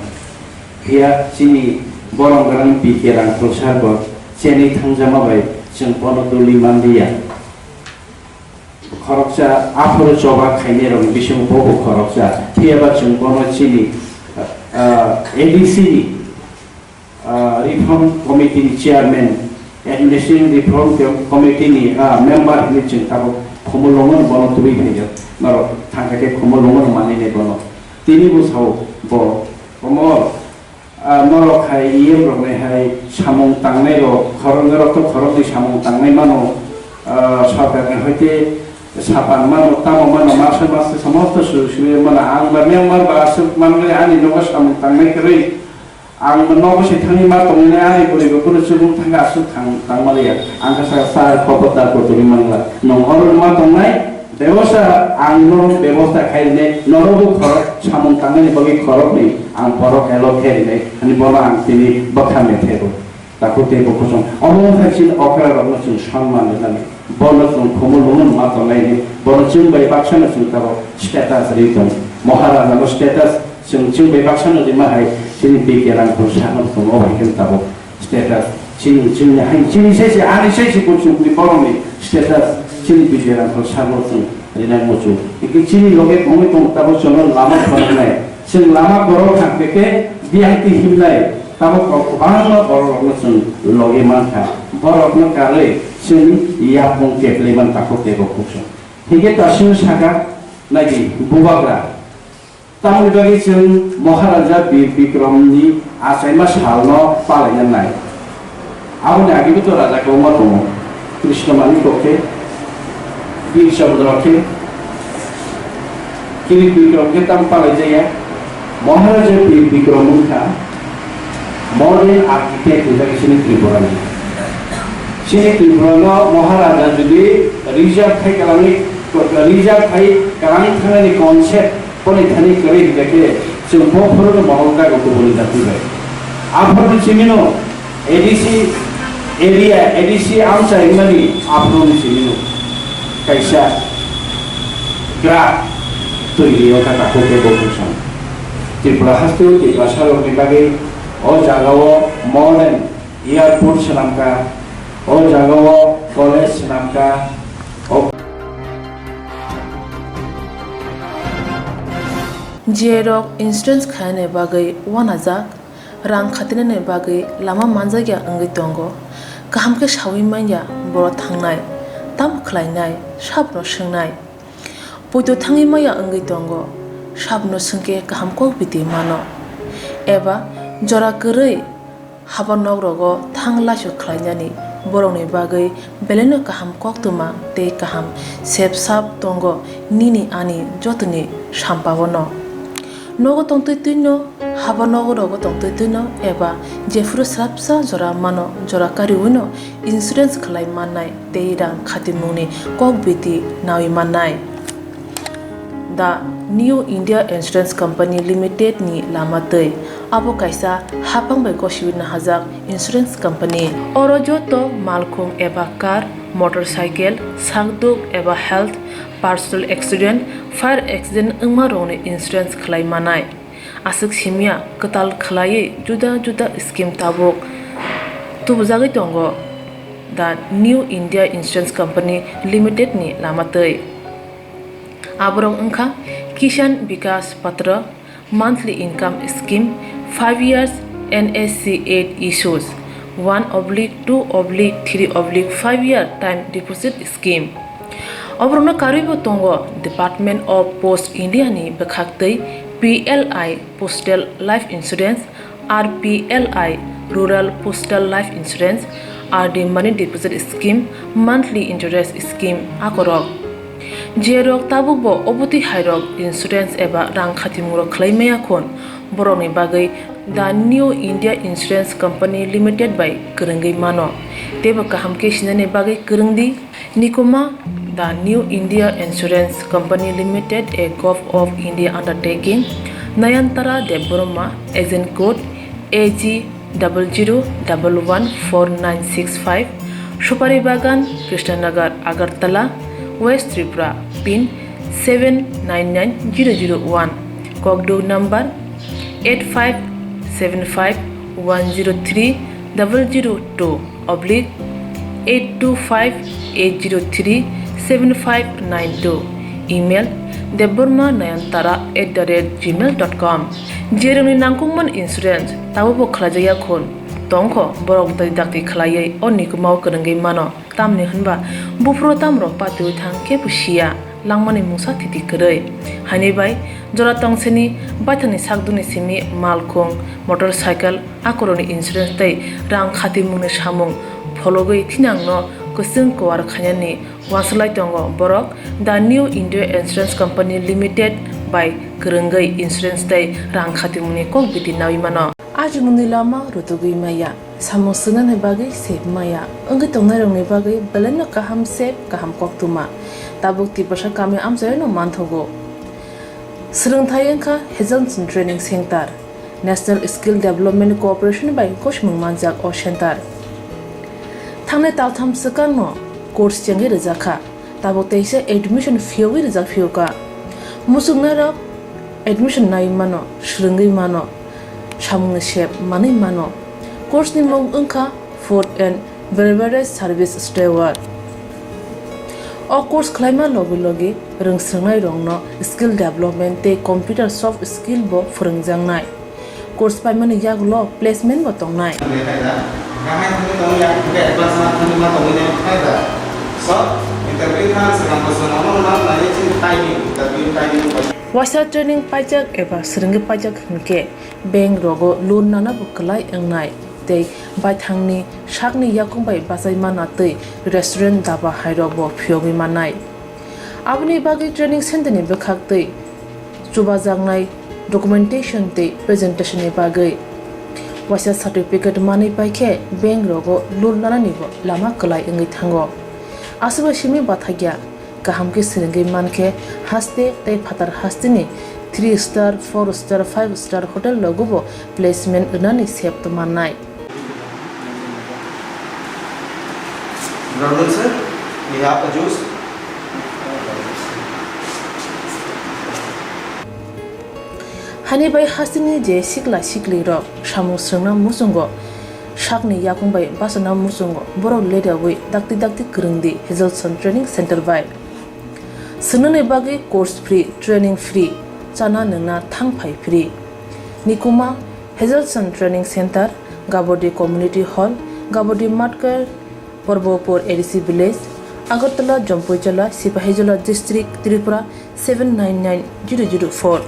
Phiya chini borok gwnang P K Rangkhol sir bo chenwi thangjama bai chwng bono duli manliya. Khoroksa aphuru choba khainai rokni bisingo bobo khoroksa. Phiya ba chwng bono chini, ah, A D C ni ah, Reform Committee ni Chairman, Administrative Reform Com-, Committee ni, ah, member hinwi chwng tabuk Khumulwngo no bono tubui phaijak. Norok thangkha khe Khumulwngo no manwi nai bono. Tini bo sao bo, Komol, ah, norok hai E M rok nai hai samung tangnai rok, khoroknwi rok to khoroknwi samung tangnai mano, ah, sorkar ni hoite sapan mano, tamo mano, masa masa samosto su-, suye mano, ang ba member ba aswk manwi ani nogo samung tangnai kwrwi. Ang nogo se thangwi ma tongmani, ani bwrwi bo phano chubung thangkha, aswk thang tangmaliya. Ang kha saka sir, khobor da, kotini mangla. Nwng oro ma tongnai, bebosta, ang no bebosta khai rwnai, norok bo khorok samung tangnani bagwi khoroknwi ang borok elo khe rwnai, ani bono ang tini bwkha methebo. Takhuk tei bo kuchung. Omo wngkha chini okra rokno chwng sonman rwnani. Bono chwng Khumulwngo ma tongnai ni. Bono chwng bai baksa no chwng tabok status ri tong. Maharaja no status Chwng, chwng bai baksa no rima hai, chini B K Rangkhol sir no tongo, obo hai khe tabuk status. Chini, chini hai, chini sai se, ani sai se kuchuk ni borok ni status, chini B K Rangkhol sir no chwng rinai muchung. Hingke chini loge tongwi tong tabuk chwng no lama phwrwngnai. Chwng lama borok thang khe khe V I P himnai. Tabuk kok kwbangma bororokno chwng logi mankha, borokno karwi chwng yapung keplaiman takhuk tei bokhuk song. Hinkhe Tasing saka, naidi, bubagra. Tamoni bagwi chwng Maharaja Bir Bikromni achaima salno palaina nai. Aboni agwibo to raja kwbangma tongo, Krishna Manik khe, Bir Chandra khe, Kirit Bikrom khe tamo palaijaya. Maharaja Bir Bikrom wngkha modern architect hinjak chini Tripura ni. Chini Tripura no Maharaja jodi reserve khai kalangwi, reserve khai kalangwi thangnani concept boni thani kwrwi hinjak khe chwng bo phuru no mohor jago kubuni jati bai. Aphuru chini no A D C area, A D C amchai wngmani aphuru ni simi no kaisa gra twi rio kha takhuk tei bokhuk song. Tripura haste o Tiprasa rok ni bagwi o jaga o modern airport swnam kha, o jaga o college swnam kha, o J rok insurance khainani bagwi uanajak. Rang khatinani bagwi lama manjakya wngwi tongo. Kaham khe saui manya borok thangnai, tamo khlainai, sabno swngnai. Poito thangwi maya wngwi tongo, sabno swngkhe kaham kok biti mano. Eba jora kwrwi haba nok rogo thang laisu khlainani borokni bagwi belaino kaham koktwma tei kaham sep sap tongo nini ani jotoni sampao no. Nogo tongtwi twino, haba nogo rogo tongtwi twino eba jephuru swrapsa jora mano, jora kariwino insurance khlai mannai tei rang khatimungni kok biti naui mannai. The New India Insurance Company Limited ni lama twi abo kaisa hapang bai gosiwi nahajak insurance company. Oro joto malkhung eba car, motorcycle, sakduk eba health, personal accident, fire accident wngma rokni insurance khlai manai. Aswk simya kwtal khlaiwi juda juda scheme tabuk tubujagwi tongo the New India Insurance Company Limited ni lama twi. Aborok wngkha Kisan Vikas Patra, monthly income scheme, five years N S C eight issues, one oblique two oblique three oblique five year time deposit scheme. Oborokno karwibo tongo Department of Post India ni bwkhaktwi P L I Postal Life Insurance, R P L I Rural Postal Life Insurance, R D Money Deposit Scheme, Monthly Interest Scheme akorok. Jerok tabukbo obotwi hairok insurance eba rang khatimungrok khlai maya khun, borokni bagwi The New India Insurance Company Limited bai kwrwngwi mano. Teibo kaham khe sinani bagwi kwrwng di. Nikuma, The New India Insurance Company Limited, a Govt of India undertaking, Nayantara Debbarma, agent code A G double zero double one four nine six five, Supari Bagan, Krishnanagar, Agartala, West Tripura, pin seven nine nine zero zero one, Kokduk number eight five seven five one zero three double zero two oblique eight two five eight zero three seven five nine two, email debbarma nayantara at the rate gmail dot com. Jerokni nangkukmani insurance tabukbo khlaijakya khun tongkho, borok dai dakti khlaiwi o nikumao kwrwngwi mano. Tamni hwnba buphuru tamrok patiwi thang kebo siya, langmani mungsa thiti kwrwi. Haini bai jora tongseni baithangni sakdukni simi malkhung, motorcycle, akorokni insurance tei rang khatimungni samung phologwi thinangno kwchwng kuar khainani uansuk lai tongo borok The New India Insurance Company Limited bai kwrwngwi insurance tei rang khatimungni kok biti naui mano. Ajimungni lama rutugwi maya, samung swngnani bagwi sep maya, wngwi tongnairokni bagwi belaino kaham sep, kaham koktwma. Tabuk Tiprasa kami amchaino manthogo. Swrwngthai wngkha Hazelson Training Center, National Skill Development Corporation bai gosimung manjak o center. Thangnai taltham swkangno course chengwi rwjakha. Tabuk teisa admission phiyogwi rijak phiyokha. Muchungnairok admission naiwi mano, swrwngwi mano, samungni sep manwi mano. Course ni mung wngkha Food and Beverage Service Steward. O course khlaima logi logi rwngswrwngnairokno skill development tei computer soft skill bo phwrwngjaknai. Course paimani yagulo placement bo tongnai. Waisa training paijak eba swrwngwi paijak hinkhe bank rogo loan nana bo kwlai wngnai tei baithangni sakni yakung bai bachai mana tei restaurant daba hairok bo phiyogwi mannai. Aboni bagwi training center ni bwkhak tei chubajaknai documentation tei presentation ni bagwi waisa certificate manwi paikhe bank rogo loan nanani bo lama kwlai wngwi thango. Aswkbai simi bathakya kaham khe swrwngwi mankhe haste tei phatar hasteni three star, four star, five star hotel rogo bo placement rwnani sep mannai. Brother sir, we have a juice. Hani bai hasteni je sikla sikli rok samung swrwngna muchungo, sakni yakung bai bachana muchungo borok leriawi dakti dakti kwrwngdi Hazelson Training Center bai. Swrwngnani bagwi course free, training free, chana nwngna thang phai free. Nikuma, Hazelson Training Center, Gabodi Community Hall, Gabodi Matkar, Porbopur A D C Village, Agartala, Jampuijala, Sipahijola District, Tripura seven nine nine zero zero four.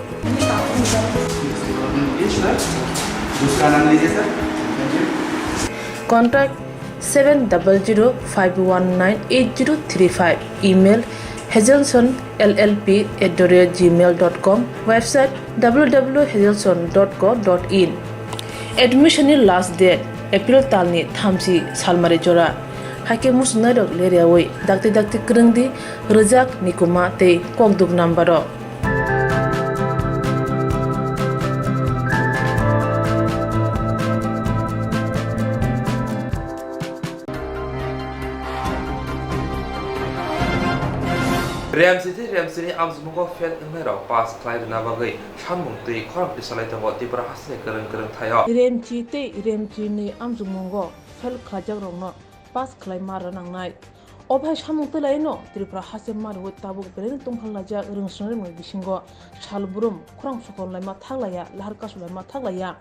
Contact seven double zero five one nine eight zero three five. Email hazelson L L P at the rate gmail dot com. Website w w w hazelson dot co dot in. Admission ni last date April talni thamchi salmari jora. Haikhe muchungnairok leriawi dakti dakti kwrwngdi, rwjak, nikuma tei kokduk number o. Remsi tei Remsini amchukmungo fail wngnairok pass khlai rwna bagwi sanmung twi khorang tisalai tongo Tripura hasteni kwrwng kwrwng thaio. Remchi tei Remchini amchukmungo fail khlaijakrokno pass khlai ma rwna nangnai. O bai samung twilaino Tripura haste marwi tabuk belai tongphal laijak rwng swrwngmung bisingo sal brum khorang sokol laima thaklaiya, lahar kasu laima thaklaiya.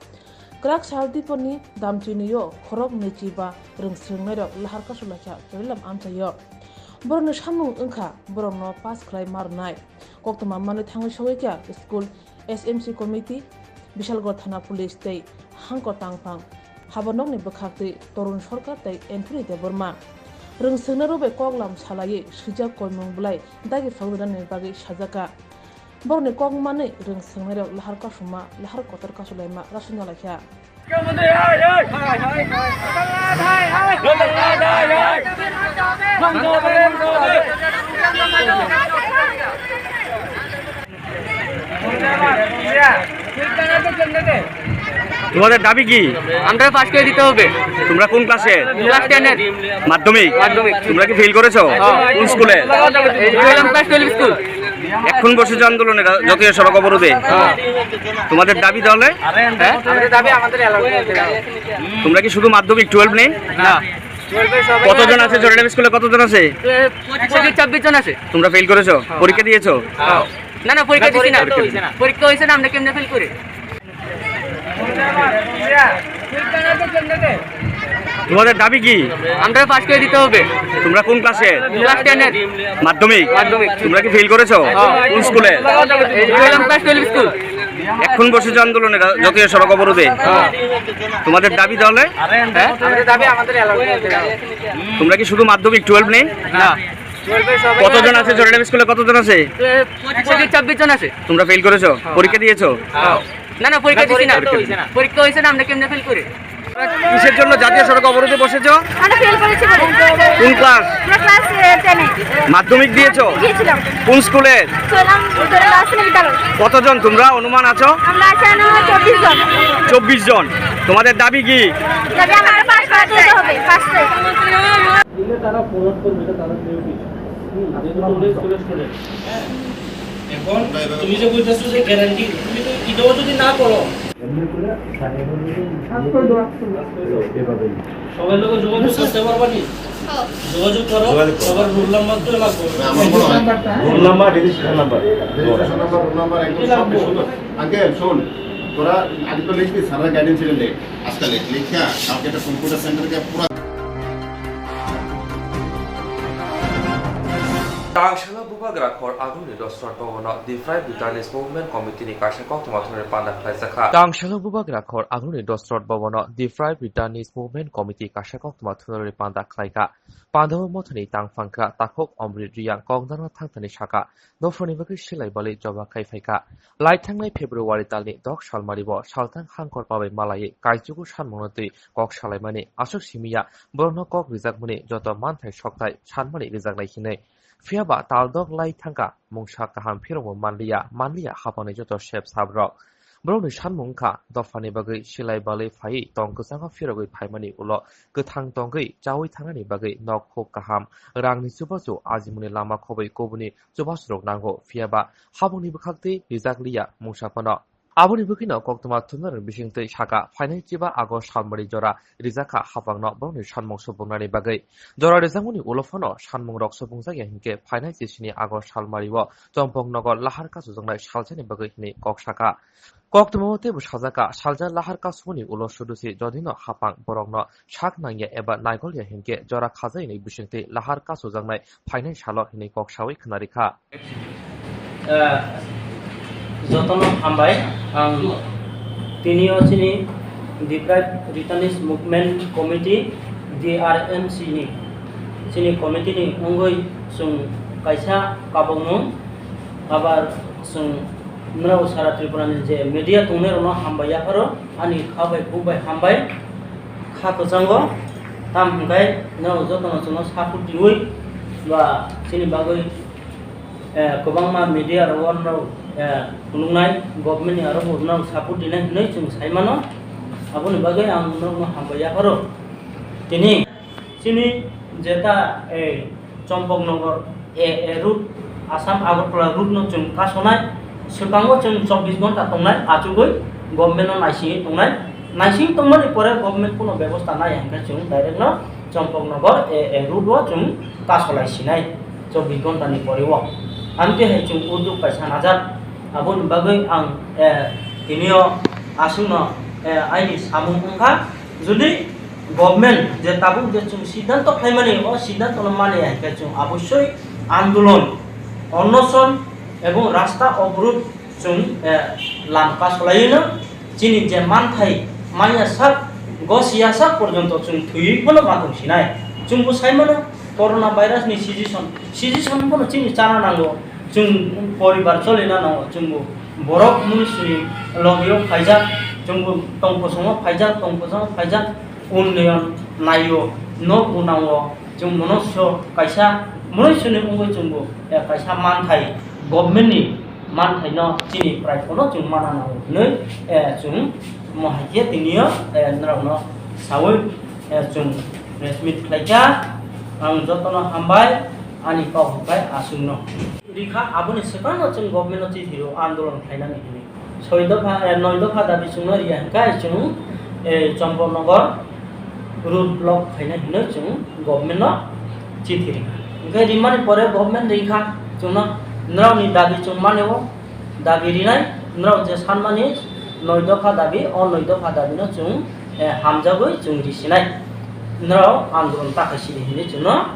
Kwrak sal diponi damchwinio khorok nwichi ba rwng swrwngnairok lahar kasu laikha Kailam amchaio. Borokni samung wngkha borokno pass khlai ma rwnai. Koktwma manwi thangwi sogwi kha school S M C committee, Bishalgarh thana police tei hangkor tangphang habanokni bwkhaktwi Torun Sarkar tei Anthony Debbarma. Rwng swrwngnairok bai kok lam salaiwi swijak koimung bwlai dagi phagwi rwnani bagwi sajakha. Borokni kok manwi rwng swrwngnairok lahar kasuma, lahar kotor kasulaima rasukna laikha. তোমাদের দাবি কি? আমরা পাস করে দিতে হবে। তোমরা কোন ক্লাসে? ক্লাস টেন এর। মাধ্যমিক? মাধ্যমিক। তোমরা কি ফেল করেছো? হ্যাঁ। কোন স্কুলে? এই টুয়েলভ ক্লাস, টুয়েলভ স্কুল। এখন বসেছো আন্দোলনে রা-, জাতীয় সড়ক অবরোধে? হ্যাঁ। তোমাদের দাবি তাহলে? হ্যাঁ? আমাদের দাবি আমাদের অ্যালাউ করতে হবে। তোমরা কি শুধু মাধ্যমিক, টুয়েলভ নেই? না। কতজন আছে জয়রাম স্কুলে, কতজন আছে? পঁচিশ ছাব্বিশ জন আছে। তোমরা ফেল করেছো? হ্যাঁ। পরীক্ষা দিয়েছো? হ্যাঁ। না, না, পরীক্ষা না, দিছি না। পরীক্ষা তো হয়েছে না। পরীক্ষা হয়েছে না, আমরা কেমনে ফেল করি? তোমাদের দাবি কি? আমরা পাস করে দিতে হবে। তোমরা কোন ক্লাসে? ক্লাস টেন এর। মাধ্যমিক? মাধ্যমিক। তোমরা কি ফেল করেছো? হ্যাঁ। কোন স্কুলে? এই টুয়েলভ ক্লাস, টুয়েলভ স্কুল। এখন বসেছো আন্দোলনে রা-, জাতীয় সড়ক অবরোধে? হ্যাঁ। তোমাদের দাবি তাহলে? হ্যাঁ? আমাদের দাবি আমাদের অ্যালাউ করতে হবে। তোমরা কি শুধু মাধ্যমিক, টুয়েলভ নেই? না। কতজন আছে জয়রাম স্কুলে, কতজন আছে? পঁচিশ ছাব্বিশ জন আছে। তোমরা ফেল করেছো? হ্যাঁ। পরীক্ষা দিয়েছো? হ্যাঁ। না, না, পরীক্ষা না, দিছি না। পরীক্ষা হয়েছে না। পরীক্ষা হয়েছে না, আমরা কেমনে ফেল করি? কিসের জন্য জাতীয় সড়ক অবরোধে বসেছো? আমরা ফেল করেছি বলে। কোন ক্লাস? আমরা ক্লাস, এ, টেন এ। মাধ্যমিক দিয়েছো? দিয়েছিলাম। কোন স্কুলে? সোনাম উত্তরা দাস বিদ্যালয়। কতজন তোমরা অনুমান আছো? আমরা আছি আনুমানিক চব্বিশ জন। চব্বিশ জন। তোমাদের দাবি কি? দাবি আমাদের পাস করাতে হবে, ফার্স্টে। দিলে তারা ফরওয়ার্ড করবে, এটা তাদের ডিউটি। হুম, যেহেতু তোমরা স্কুলের স্টুডেন্ট। এখন তুমি যে কইতাছো যে গ্যারান্টি, তুমি তো এটাও যদি না করো, সবার লগে যোগাযোগ করতে পারবা নি? যোগাযোগ করো, যোগাযোগ করো। সবার রোল নাম্বার তো লাগবে। আমার মনে হয় roll number, registration number. Registration number, roll number একদম কি লাগবে? সব কিছু। আঙ্কেল, শোন, তোরা আগে তো লিখবি, স্যাররা গাইডেন্স দিলেন রে। আজকে লেখ, লেখা, কালকে একটা কম্পিউটার সেন্টারকে পুরা Tangsalo bubagra khor aguni Dosrot Bhabono Deprived Returnees Movement Committee ni kaisa koktwma thumnani panda khlaijakha. Tangsalo bubagra khor aguni Dosrot Bhabono Deprived Returnees Movement Committee kaisa koktwma thumnani panda khlaikha. Pandao mothani tangphangkra takhuk Omrit Riyang kokdana thangthani saka, dophani bagwi silai bali joba khai phaikha. Lai thangnai February talni dok salmari bo salthang hangkor pabai malai kaichugo sanmungno twi kok salaimani aswk simiya borokno kok rijakmani joto manthai sokthai sanmani rijaknai hinwi. Phiyaba taldok lai thangkha mungsa kaham phirokbo manliya, manliya hapangni joto sep sabrok. Borokni sanmung wngkha dophani bagwi silai balwi phaiwi tong kwchango phirogwi phaimani ulo kwthang tongwi chaui thangnani bagwi nok huk kaham, rangni chubachu ajimungni lama khobwi kubuni chubachu rok nango, phiyaba habongni bwkhaktwi rijak liya mungsa phano. Aboni bwkhwino koktwma thumnarok bisingtwi saka phainai chiba August salmari jora rijakha hapangno borokni sanmung subungnani bagwi. Jora rijakmani ulo phano sanmung rok subungjak ya hinkhe phainai chisini August salmari o Chompok Nogor lahar kachujaknai saljani bagwi hinwi kok saka. Koktwma o teibo sajaka salja lahar kasumani ulo sudusi jodino hapang borokno sak nangya eba naigolya hinkhe jora khajaini bisingtwi lahar kachujaknai phainai salo hinwi kok saui khwnarikha. Eh, jotono hambai. Ang tini o chini Deprived Returnees Movement Committee, D R M C ni, chini committee ni wngwi chwng kaisa kabangmung, abar chwng nrao sara Tripura ni je media tongnai rokno hambai yapharo, ani kha bai kuk bai hambai kha kwchango, tam hwnkhe nrao jotono chwngno support riwi ba chini bagwi eh, kwbangma media rok o norok, eh, phunuknai, government ni aro bo norok support rinai hinwi chwng sai mano. Aboni bagwi ang norokno hambai yapharo. Tini chini jeta, eh, Chompok Nogor A A route, Assam Agartala route no chwng kasonai, swkango chwng chobbish ghonta tongnai, achugwi government no naisingwi tongnai. Naisingwi tongmani pore government kuno bebosta nai hwnkhe chwng direct no Chompok Nogor A A route o chwng kasolai sinai. Chobbish ghonta ni pore o. Amtwi hai chwng uddog kaisa najak. Aboni bagwi ang, eh, tini o aswkno, eh, aini samung wngkha. Jodi government je tabuk je chwng siddhanto khlaimani, o siddhanto no mani hai khe chwng abossoi andolon, onoson ebong rasta oborod chwng, eh, lam kasolaiwi no chini je manthai manya sak, gosiya sak porjonto chwng thwiwi phano ma tong sinai. Chwngbo sai mano corona virus ni season, season phano chini chana nango, chwng poribar cholina nango, chwngbo borok munisuni logio phaijak, chwngbo tongkosongo phaijak, tongkosongo phaijak, unnoyon naio, nok unango, chwng monoso kaisa, monoisoni wngwi chwngbo, eh, kaisa manthai, government ni manthaino chini prai phano chwng mana nango hinwi, eh, chwng mohai khe tini o, eh, norokno saui, eh, chwng press meet khlaikha. Ang jotono hambai, ani kok hwnkhe aswkno. Rikha, aboni swkangno chwng government-no chithi rw, andolon khlainani hinwi. Soi dopha, eh, noi dopha dabi chwngno riya hwnkhe chwng, eh, Chompok Nogor road block khaina hinwi chwng government-no chithi rikha. Hwnkhe rimani pore government rikha chwngno, norokni dabi chwng mani o, dabi rinai, norok je sanmani noi dopha dabi, o noi dopha dabino chwng, eh, hamjagwi chwng risinai. Norok andolon ta khai sidi hinwi chwngno,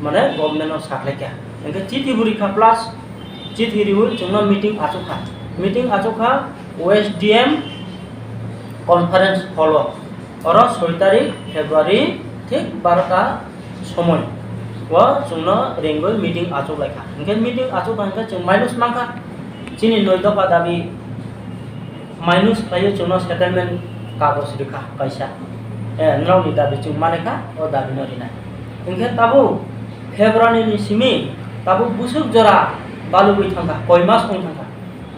mane, government-no sakhlaikha. Hwnkhe chithi bo rikha plus chithi riwi chwngno meeting achukha. Meeting achukha West D M conference hall-o. Oro soi tarik February thik barota somoi o chwngno ringwi meeting achuklaikha. Hwnkhe meeting achukha hwnkhe chwng minus mankha. Chini noi dopha dabi minus khlaiwi chwngno settlement kagoj rikha kaisa. Eh, norokni dabi chwng manikha, o dabino rinai. Hwnkhe tabuk February ni simi tabuk busuk jora balugwi thangkha, koi mas wng thangkha.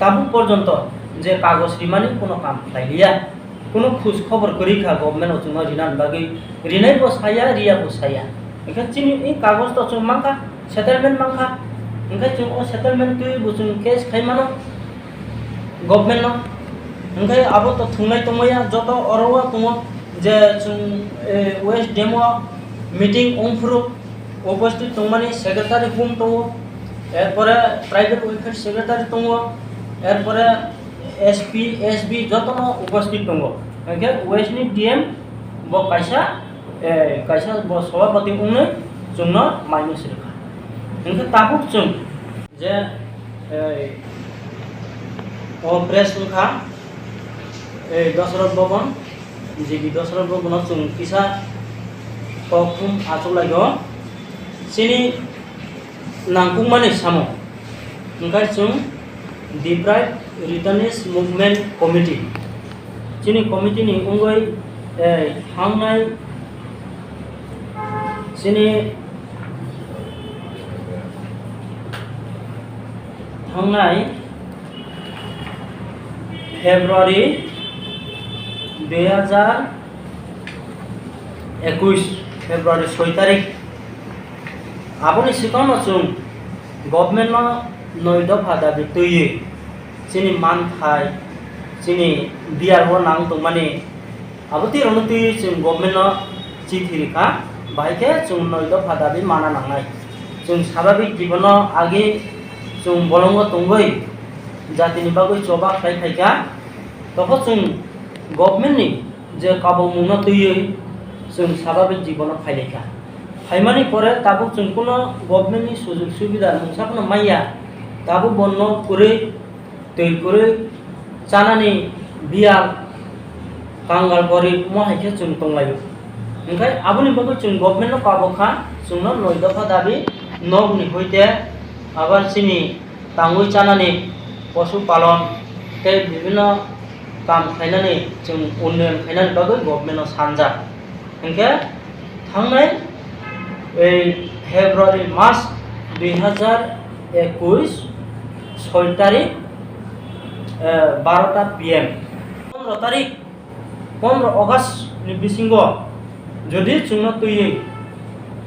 Tabuk porjonto je kagoj rimani kuno kam khlai liya. Kuno khoj khobor kwrwi kha government o chwngno rinani bagwi, rinai bo saya, riya bo saya. Hwnkhe chini i kagoj to chwng mankha, settlement mankha. Hwnkhe chwng o settlement twiwi bo chwng case khai mano government no. Hwnkhe abo to thwnglai tongmaya, joto oro o tongo je chwng, eh, West D M o meeting wngphuru upasthit tongmani secretary hum tongo, erpore private welfare secretary tongo, erpore S P, S B jotono upasthit tongo. Hwnkhe West ni D M bo kaisa, eh, kaisa bo sobhapati wngwi chwngno minus rwkha. Hwnkhe tabuk chwng je, eh, o press wngkha, eh, Dosrot Bhaban, G B Dosrot Bhaban o chwng kisa kok thum achuklaio. Chini nangkukmani samung hwnkhe chwng Deprived Returnees Movement Committee. Chini committee ni wngwi, eh, thangnai chini thangnai February dui hajar ekush, February soi tarik. Aboni swkangno chwng government no noi dopha dabi twiwi chini manthai, chini biyar o nang tongmani abo twi rwno twiwi chwng government no chithi rwkha, bahai khe chwng noi dopha dabi mana nangnai. Chwng sababik jibono agi chwng bolongo tongwi jatini bagwi choba khlai phaikha, tokho chwng government ni je kabangmungno twiwi chwng sababik jibono phailaikha. Phaimani pore tabuk chwng kuno government ni sujug subida mungsa phano manya, tabuk bo nok kwrwi, twi kwrwi, chanani biyal, kangal gorib mo hai khe chwng tonglaio. Hwnkhe aboni bagwi chwng government no kabokha, chwngno noi dopha dabi, nokni hoite abar chini tangwi chanani, posu palon tei bibhinno kam khlainani, chwng unnoyon khlainani bagwi government-no sanjak. Hinkhe thangnai ei February mas dui hajar ekush soi tarik, eh, barota P M. Pondro tarik, pondro August ni bisingo jodi chwngno twiwi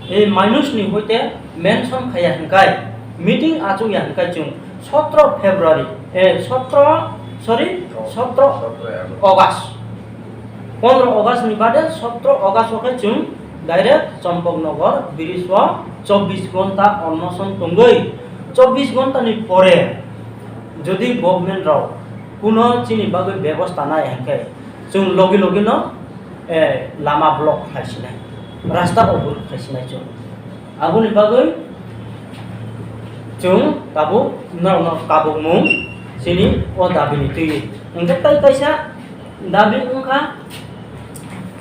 ei minus ni hoite mention khaiya hinkai, meeting achukya hinkai chwng sotro February, eh, sotro, sorry, sotro August. Pondro August ni bade sotro August o khe chwng direct Champaknagar bridge o chobbish ghonta onnoson tongwi, chobbish ghonta ni pore jodi government rok kuno chini bagwi bebosta nai hinkhe, chwng logi logi no, eh, lama block khai sinai, rasta obor khai sinai chwng. Aboni bagwi chwng tabuk norokno kabukmung chini o dabi ni twi. Hinkhe tei kaisa dabi wngkha,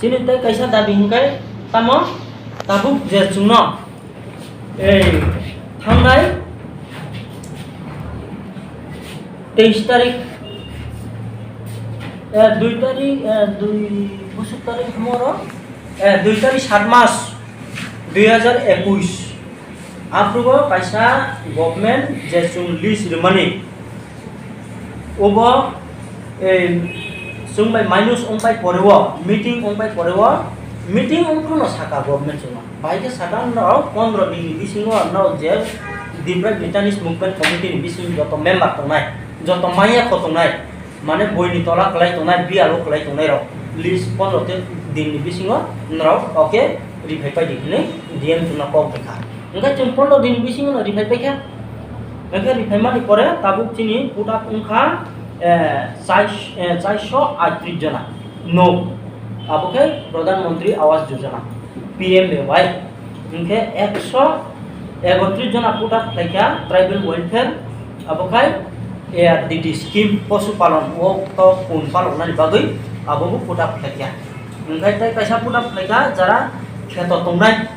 chini tei kaisa dabi hinkhe tamo tabuk je chwngno ei thangnai teis tarik, eh, dui tarik, eh, dui busuk tarik hamo oro, eh, dui tarik sat mas dui hajar ekush. Aphrugo kaisa government je chwng list rwmani, obo, eh, chwng bai minus wngpai poreo, meeting wngpai poreo, meeting wngphruno saka government chwngno. Bahai khe saka norok pondro din ni bisingo norok je Deprived Returnees Movement Committee ni bisingo joto member tongnai, joto manya kho tongnai, mane boini tola kwlai tongnai, B R O kwlai tongnai rok list pondro te din ni bisingo norok oke riphai pai di hinwi D M chwngno kok rwkha. Hwnkhe chwng pondro din ni bisingo no riphai paikha. Hwnkhe riphaimani pore tabuk chini put up wngkha, eh, chais-, eh, chairso aitris jona. No, abo khe Pradhan Mantri Awas Yojana, P M A Y. Hinkhe ekso ekotris jona put up khlaikha tribal welfare, abo khai A R D D scheme, posu palon o to kun paloknani bagwi abo bo put up khlaikha. Hinkhe tei kaisa put up khlaikha jara kheto tongnai,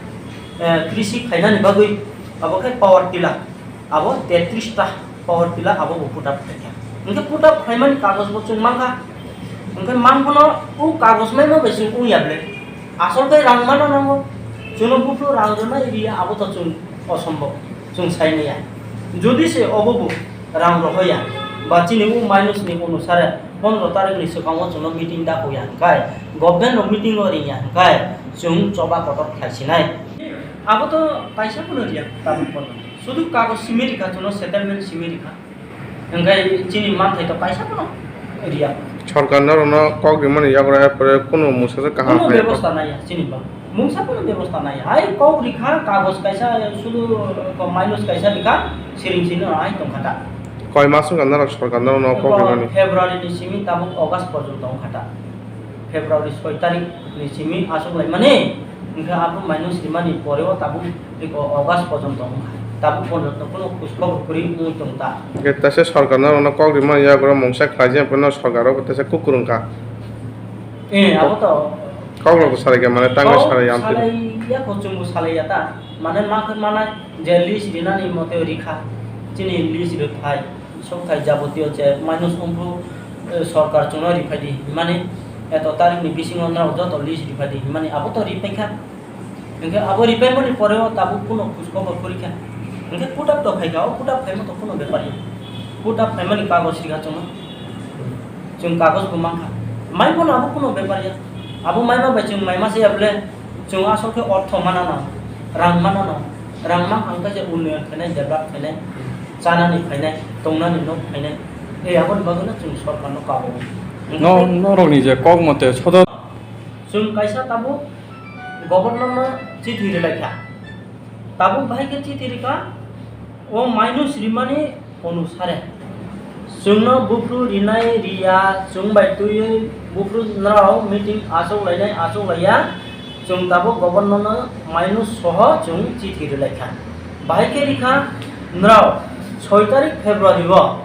eh, krisi khainani bagwi, abo khai power tiller. Abo tetris ta power tiller abo bo put up khlaikha. Hinkhe put up khlaimani kagoj bo chwng mankha. Hinkhe manphano o kagoj maima bai chwng wngya ble. Asol khe rang mana nango. Chwngno buphuru rang rwnai riya abo to chwng osombob. Chwng sai maya. Jodi se obo bo rang rohoya ba chini o minus ni onusare pondro tarik ni swkango chwngno meeting da hoya hinkhai, government rok meeting o ringya hinkhai chwng choba kotor khlai sinai. Abo to kaisa phano riya tabuk phano. Sudu kagoj simi rikha, chwngno settlement simi rikha. Hwnkhe chini manthai to kaisa phano riya. Sorkar norokno kok rimani yagra hai pore kunu mungsa se kaham Kunu hai bebosta naiya chini ba. Mungsa kunu bebosta naiya. Hai kok rikha kagoj kaisa sudu minus kaisa rikha siring sini hai tongkha ta. Koi mas wngkha norok sorkar norokno kok rimani? February ni simi tabuk August porjonto wngkha ta. February soi tarik ni simi aswk laimani, hwnkhe abo minus rimani poreo tabuk eko August porjonto wngkha. Tabuk porjonto kuno khuskobor kwrwi wngwi tong ta. Hwnkhe teisa sorkar norokno kok rimani yagulo mungsa khlaijak phano sorkar rok teisa kukurung kha. Eh, abo to. Kok rok salai kha, mane tangwi kok salai ya, salai ya, kok chwngbo salai ya ta. Mane ma khe manai je list rinani mote rikha. Chini list rwphai, sokthai jabotiyo je minus wngphru, eh, sorkar chwngno riphai di. Himani eto tarikni bisingo norok joto list riphai di. Himani abo to riphai kha. Hwnkhe abo ripaimani poreo tabuk kuno khuskobor kwrwi kha. Hwnkhe put up to phaikha, o put up phaima to kuno bepar ya. Put up phaimani kagoj rikha chwngno. Chwng kagoj bo mankha. Mai bono abo kuno bepar ya. Abo maima bai chwng maima se ya bole, chwng asol khe ortho manano, rang manano. Rang mankha hwnkhe je unnoyon khainai, develop khainai, chanani phainai, tongnani nok phainai. Ei aboni bagwino chwng sorkarno kabo. No, norokni je kok mote sodo. Chwng kaisa tabuk Governor no chithi rwlai kha. Tabuk bahai khe chithi rwkha, o minus rimani onusare. Chwngno buphru rinai riya, chwng bai twiwi buphru nrao meeting achuk lainai achuk laiya, chwng tabuk Governor no minus soho chwng chithi rwlai kha. Bahai khe rikha nrao soi tarik February o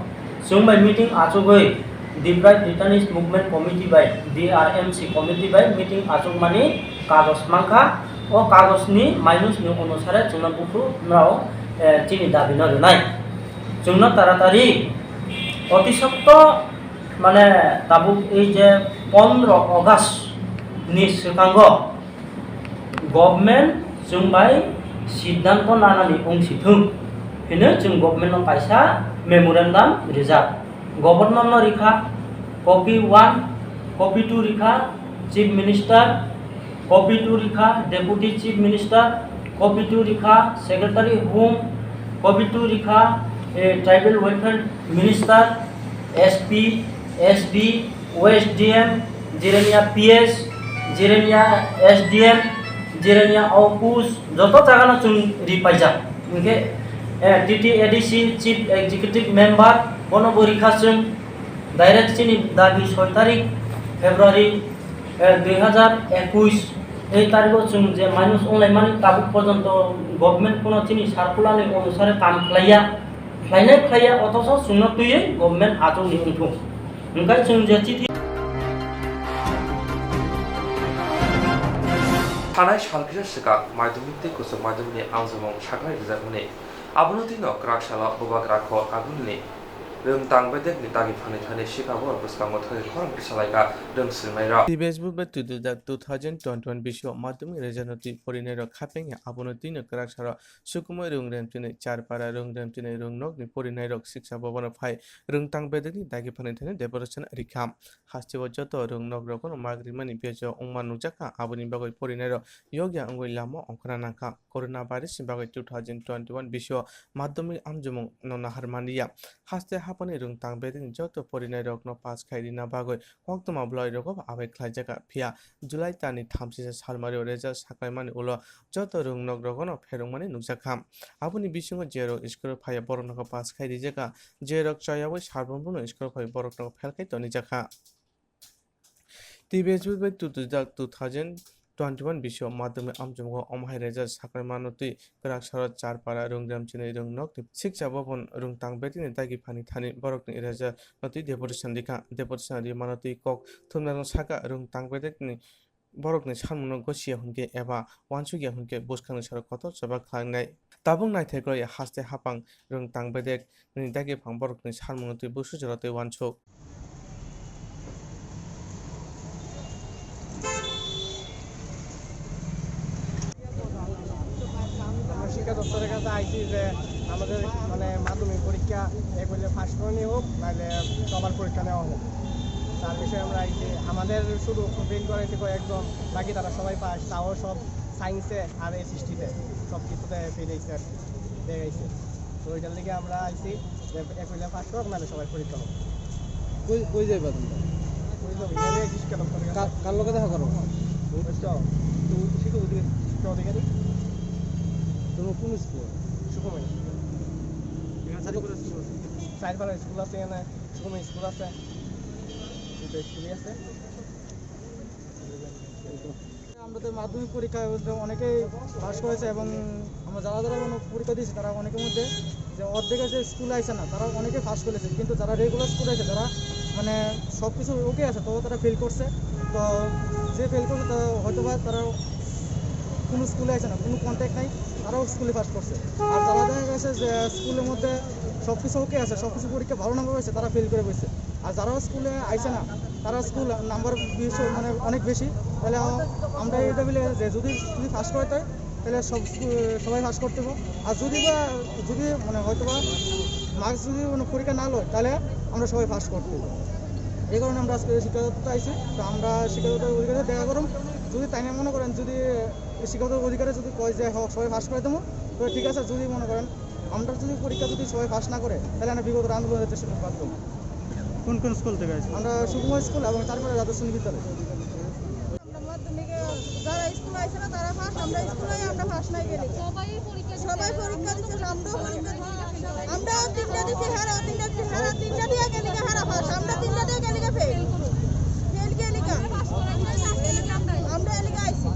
chwng bai meeting achugwi Deprived Retinees Movement Committee bai, D R M C committee bai meeting achukmani kagoj mankha. O kagojni minus ni onusare chwngno buphru nrao, eh, chini dabi no rwnai. Chwngno taratari otisokto, mane, tabuk ei je pondro August ni swkango government chwng bai siddhanto nanani wng si thung hwnwi chwng government no kaisa memorandum rijak. Governor no rikha copy one, copy two rikha Chief Minister, copy two rikha Deputy Chief Minister, copy two rikha Secretary Home, copy two rikha, eh, Tribal Welfare Minister, S P, S D, O S D M, Jirania P S, Jirania S D M, Jirania Office, joto jagano chwng ripaijak. Hwnkhe, eh, T T A D C Chief Executive Member, bono bo rikha chwng direct chini dabi soi tarik February, eh, dui hazar ekush, ei tarigo chwng je minus wnglaimani tabuk porjonto government kuno chini circular ni onusare kam khlaiya. Khlainai khlaiya, otoso chwngno twiwi government achukni wngthung. Hwnkhe chwng je chithi. Thanai sal kisa swkang madhyamik tei kwchak madhyamikni amjomung saknai rwjakmani. Abono twino kwrak salo bubagra kho Agulini rwngtang bedekni dagi phanwi thani sikabo bwskango thani khorang kisa laika rwng swrwngnairok. Tibes bubai two thousand twenty-one bisio madhyamik rwjaknai twi porinairok khapengya abono twino kwrak salo Sukumui Rung Remchini, Charpara Rung Remchini Rung Nokni porinairok siksa bobono phai rwngtang bedekni dagi phanwi thani decoration rikha. Hasteo joto rung nok rogono mag rimani bejo wngma nukjakha, aboni bagwi porinairok yokya wngwi lama ongkhorna nangkha. Corona virus ni bagwi two thousand twenty-one bisio madhyamik amjomung no nahar manliya. Haste haphangni rwngtang bedekni joto porinairokno pass khai rina bagwi koktwma bwlairogo abai khlaijakha, phiya July talni thamsisa salmario result sakhlaimani ulo joto rwngnokrogono pherwngmani nukjakha. Aboni bisingo jerok school phaiya borokno pass khai rijakha, jerok chayawi salbumbuno school phai borokno fail khai tonijakha. Tibes bubai two thousand twenty-one bisio madhyamik amjomgo omo hai result sakhlaimano twi kwrak salo Charpara Rung Remchini Rung Nokni siksa bobon rwngtang bedekni dagi phanwi thani borokni result no twi deportation rikha. Deportation rimano twi kok thumnano saka rwngtang bedekni borokni samungno gosiya hwnkhe eba uansukya hwnkhe bwskangni salo kotor choba khlainai. Tabuk naithai kwlaiya haste haphang rwngtang bedekni dagi phang borokni samungno twi busu jora tei uansuk. আমরা শিক্ষা দপ্তরের কাছে আইছি যে আমাদের মানে মাধ্যমিক পরীক্ষা এক হইলে ফার্স্ট করানি হোক, নাহলে সবার পরীক্ষা নেওয়া হোক। তার বিষয়ে আমরা আইছি। আমাদের শুধু ফেল করাইছে কয়েকজন, বাকি তারা সবাই পাস, তাও সব সায়েন্সে আর এসএসটিতে সব কিছুতে ফেল হয়েছে আর কি, ব্যাক আইছে। তো ওইটার লেগে আমরা আইছি যে এক হইলে ফার্স্ট হোক, নাহলে সবাই পরীক্ষা হোক। কই, কই যাইবা তোমরা? ওই তো এখানে শিক্ষা দপ্তরে কা-, কার লগে দেখা করো? ওই তো, তো শিক্ষক অধিকারী, শিক্ষা অধিকারী। তোমার কোন স্কুল? সুকুমারী। এখানে চালু করে স্কুল আছে। চারবার স্কুল আছে, এখানে সুকুমার স্কুল আছে, দুটো স্কুলই আছে। আমরা তো মাধ্যমিক পরীক্ষায় বলতে অনেকেই পাস করেছে, এবং আমরা যারা যারা মানে পরীক্ষা দিয়েছি, তারা অনেকের মধ্যে যে অর্ধেক আছে স্কুলে আইছে না, তারা অনেকে পাস করেছে, কিন্তু যারা রেগুলার স্কুলে আছে, তারা মানে সব কিছু ওকে আছে, তবুও তারা ফেল করছে। তো যে ফেল করছে, তারা হয়তো বা তারা কোনো স্কুলে আছে না, কোনো কন্ট্যাক্ট নাই, তারাও স্কুলে পাস করছে। আর যারা দেখা গেছে যে স্কুলের মধ্যে সব কিছু ওকে আছে, সব কিছু পরীক্ষা ভালো নম্বর হয়েছে, তারা ফেল করে বসছে। আর যারা স্কুলে আইছে না, তারা স্কুল নাম্বার বেশি, মানে অনেক বেশি। তাহলে আ-, আমরা এটা বলে যে যদি, যদি পাস করে তাই, তাহলে সব স্কু-, সবাই পাস করতে হবে। আর যদি বা, যদি মানে হয়তো বা মার্কস যদি মানে পরীক্ষা না লয়, তাহলে আমরা সবাই পাস করতে হবে। এই কারণে আমরা আজকে শিক্ষাদপ্তর আইছি। তো আমরা শিক্ষাদপ্তর অধিকারী দেখা করুন, যদি তাই না মনে করেন, যদি শিক্ষাগত অধিকারে যদি কয় যে, "হোক, সবাই পাস করে দেবো", তো ঠিক আছে। যদি মনে করেন আমরা যদি পরীক্ষা যদি সবাই পাস না করে, তাহলে আমরা বিগত আন্দোলনের চেষ্টা করতে পারতাম। কোন কোন স্কুল থেকে আসছে? আমরা সুকুমার স্কুল এবং চারপাড়া দ্বাদশ শ্রেণী বিদ্যালয়। আমরা মাধ্যমিকে যারা স্কুল আইছে না, তারা পাস, আমরা স্কুলে আমরা পাস নাই গেলে। সবাই পরীক্ষা দিছে। সবাই পরীক্ষা দিছে, আমরাও পরীক্ষা দিছি। আমরা তিনটা দিছি, হেরা তিনটা দিছি, হেরা তিনটা দিয়ে গেলি গা, হেরা পাস, আমরা তিনটা দিয়ে গেলি গা ফেল। ফেল গেলি গা। আমরা এলাকা আইছি।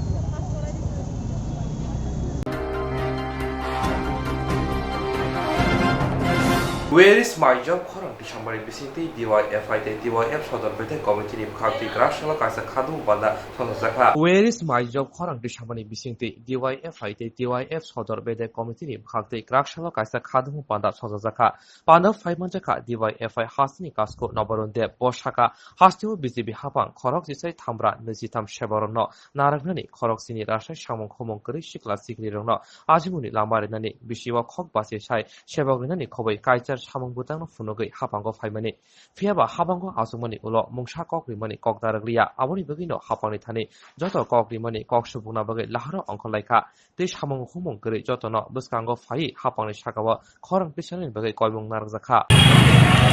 Where is my job? Khorang tisambari bisingtwi D Y F I tei D Y F sodor bedek committee ni bwkhak twi kwrak salo kaisa khadum banda songjakha. Where is my job? Khorang tisambani bisingtwi D Y F I tei D Y F sodor bedek committee ni bwkhak twi kwrak salo kaisa khadum banda songjakha. Panda phai manjakha D Y F I hasteni kasku Nobarun Deb. Bo sakha, hasteo B J P hapang khorok chisai thamra nijitham seborokno narwknani, khorok chini rasai samung humung kwrwi sikla sikrirokno ajimuni lama rinani, bisio khok bachai sai sebok rinani khoboi kaichar samung bwtangno phunugwi hapango phaimani. Phiyaba hapango achukmani ulo mungsa kok rimani kok narwk liya, aboni bagwino hapangni thani joto kok rimani kok subukna bagwi laharo ongkhorlaikha. Tei samung humung kwrwi jotono bwskango phaiwi hapangni sakao khorang tisalni bagwi koimung narwkjakha.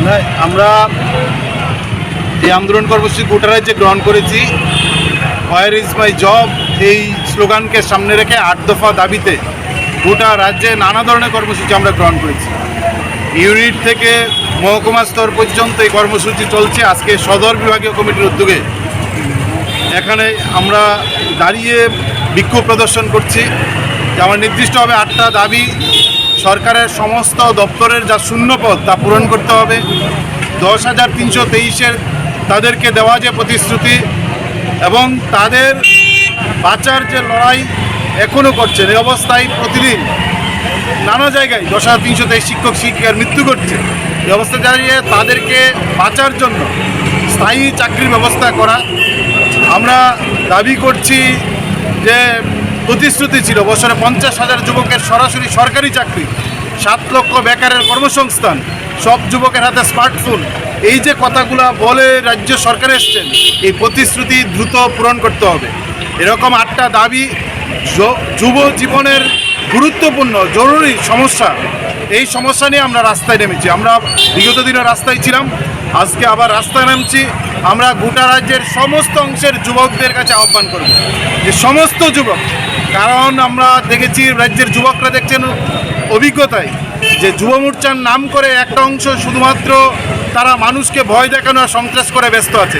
না, আমরা এই আন্দোলন কর্মসূচি গোটা রাজ্যে গ্রহণ করেছি। Where is my job? এই স্লোগানকে সামনে রেখে আট দফা দাবিতে গোটা রাজ্যে নানা ধরনের কর্মসূচি আমরা গ্রহণ করেছি। ইউনিট থেকে মহকুমা স্তর পর্যন্ত এই কর্মসূচি চলছে। আজকে সদর বিভাগীয় কমিটির উদ্যোগে এখানে আমরা দাঁড়িয়ে বিক্ষোভ প্রদর্শন করছি যে আমার নির্দিষ্টভাবে আটটা দাবি, সরকারের সমস্ত দপ্তরের যা শূন্য পদ তা পূরণ করতে হবে, দশ হাজার তিনশো তেইশের তাদেরকে দেওয়া যে প্রতিশ্রুতি এবং তাদের বাঁচার যে লড়াই এখনও করছেন, এই অবস্থায় প্রতিদিন নানা জায়গায় দশ হাজার তিনশো তেইশ শিক্ষক শিক্ষিকার মৃত্যু ঘটছে। এই অবস্থা দাঁড়িয়ে তাদেরকে বাঁচার জন্য স্থায়ী চাকরির ব্যবস্থা করা। আমরা দাবি করছি যে প্রতিশ্রুতি ছিল বছরে পঞ্চাশ হাজার যুবকের সরাসরি সরকারি চাকরি, সাত লক্ষ বেকারের কর্মসংস্থান, সব যুবকের হাতে স্মার্টফোন। এই যে কথাগুলা বলে রাজ্য সরকার এসছেন, এই প্রতিশ্রুতি দ্রুত পূরণ করতে হবে। এরকম আটটা দাবি য-, যুব জীবনের গুরুত্বপূর্ণ জরুরি সমস্যা। এই সমস্যা নিয়ে আমরা রাস্তায় নেমেছি। আমরা বিগত দিনও রাস্তায় ছিলাম, আজকে আবার রাস্তায় নামছি। আমরা গোটা রাজ্যের সমস্ত অংশের যুবকদের কাছে আহ্বান করব যে সমস্ত যুবক, কারণ আমরা দেখেছি রাজ্যের যুবকরা দেখছেন অভিজ্ঞতায় যে যুব মোর্চার নাম করে একটা অংশ শুধুমাত্র তারা মানুষকে ভয় দেখানো আর সন্ত্রাস করে ব্যস্ত আছে।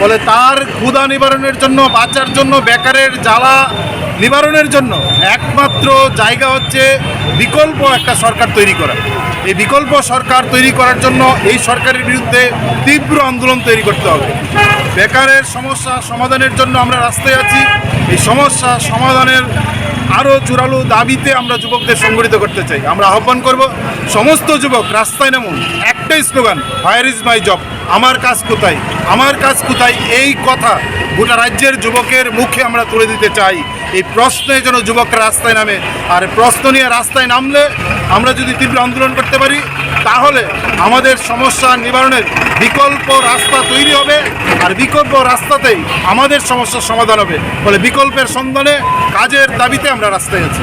ফলে তার ক্ষুধা নিবারণের জন্য, বাঁচার জন্য, বেকারের জ্বালা নিবারণের জন্য একমাত্র জায়গা হচ্ছে বিকল্প একটা সরকার তৈরি করা। এই বিকল্প সরকার তৈরি করার জন্য এই সরকারের বিরুদ্ধে তীব্র আন্দোলন তৈরি করতে হবে। বেকারের সমস্যা সমাধানের জন্য আমরা রাস্তায় আছি। এই সমস্যা সমাধানের আরও জোরালো দাবিতে আমরা যুবকদের সংগঠিত করতে চাই। আমরা আহ্বান করব, সমস্ত যুবক রাস্তায় নামুন। একটাই slogan, "Where is my job?" আমার কাজ কোথায়, আমার কাজ কোথায়? এই কথা গোটা রাজ্যের যুবকের মুখে আমরা তুলে দিতে চাই। এই প্রশ্নে যেন যুবকরা রাস্তায় নামে। আর প্রশ্ন নিয়ে রাস্তায় নামলে আমরা যদি তীব্র আন্দোলন করতে পারি, তাহলে আমাদের সমস্যা নিবারণের বিকল্প রাস্তা তৈরি হবে। আর বিকল্প রাস্তাতেই আমাদের সমস্যার সমাধান হবে। ফলে বিকল্পের সন্ধানে কাজের দাবিতে আমরা রাস্তায় আছি।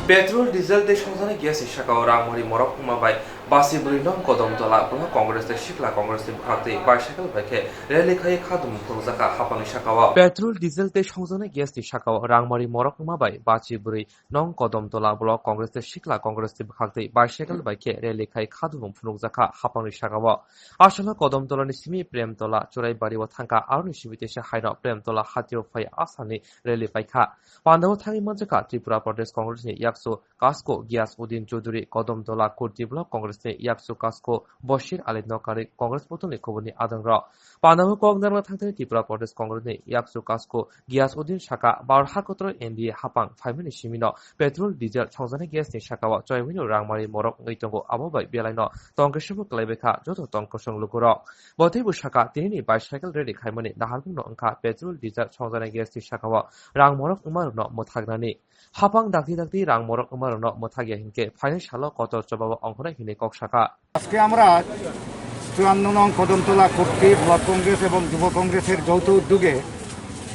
Petrol, diesel tei songjaknai gas ni sakao rangmari morok wngma bai Bachi bwrwi nong Kodom Tola block Congress tei Sikla Congress ni bwkhaktwi bicycle bai khe rally khai khadum phunukjakha hapangni sakao. Petrol, diesel tei songjaknai gas ni sakao rangmari morok wngma bai bachi bwrwi nong Kodom Tola block Congress tei Sikla Congress ni bwkhaktwi bicycle bai khe rally khai khadum phunukjakha hapangni sakao. Aswkno Kodom Tola ni simi Prem Tola Churaibari o thangkha, aroni simi teisa haino Prem Tola hatio phai asani rally paikha. Pandao thangwi manjakha Tripura Pradesh Congress ni yaksu Kasko Giyas Uddin Chowdhury, Kodom Tola Kurti Block Congress ni yaksu Kasko Bashir Ali Nokari, Congress bodolni kubuni adongrok. Pandao kok narwkna thangthani Tripura Pradesh Congress ni yaksu Kasko Giyas Uddin saka, Bharat hakotoro N D A hapang phaimani simino petrol, diesel, songjaknai gas ni sakao choimino rangmari morok wngwi tongo, abo bai belaino tongkesebo kwlaibaikha joto tongkosong lukurok. Bo teibo saka, tinini bicycle rally khaimani naharmungno wngkha petrol, diesel, songjaknai gas ni sakao rang morok wngmarokno mwthaknani. Hapang dakti dakti rang morok wngmarokno mwthakya hinkhe phainai salo kotor chobao ongkhornai hinwi kok sakha. আজকে আমরা চুয়ান্ন নং কদমতলা কর্তৃক ব্লক কংগ্রেস এবং যুব কংগ্রেসের যৌথ উদ্যোগে,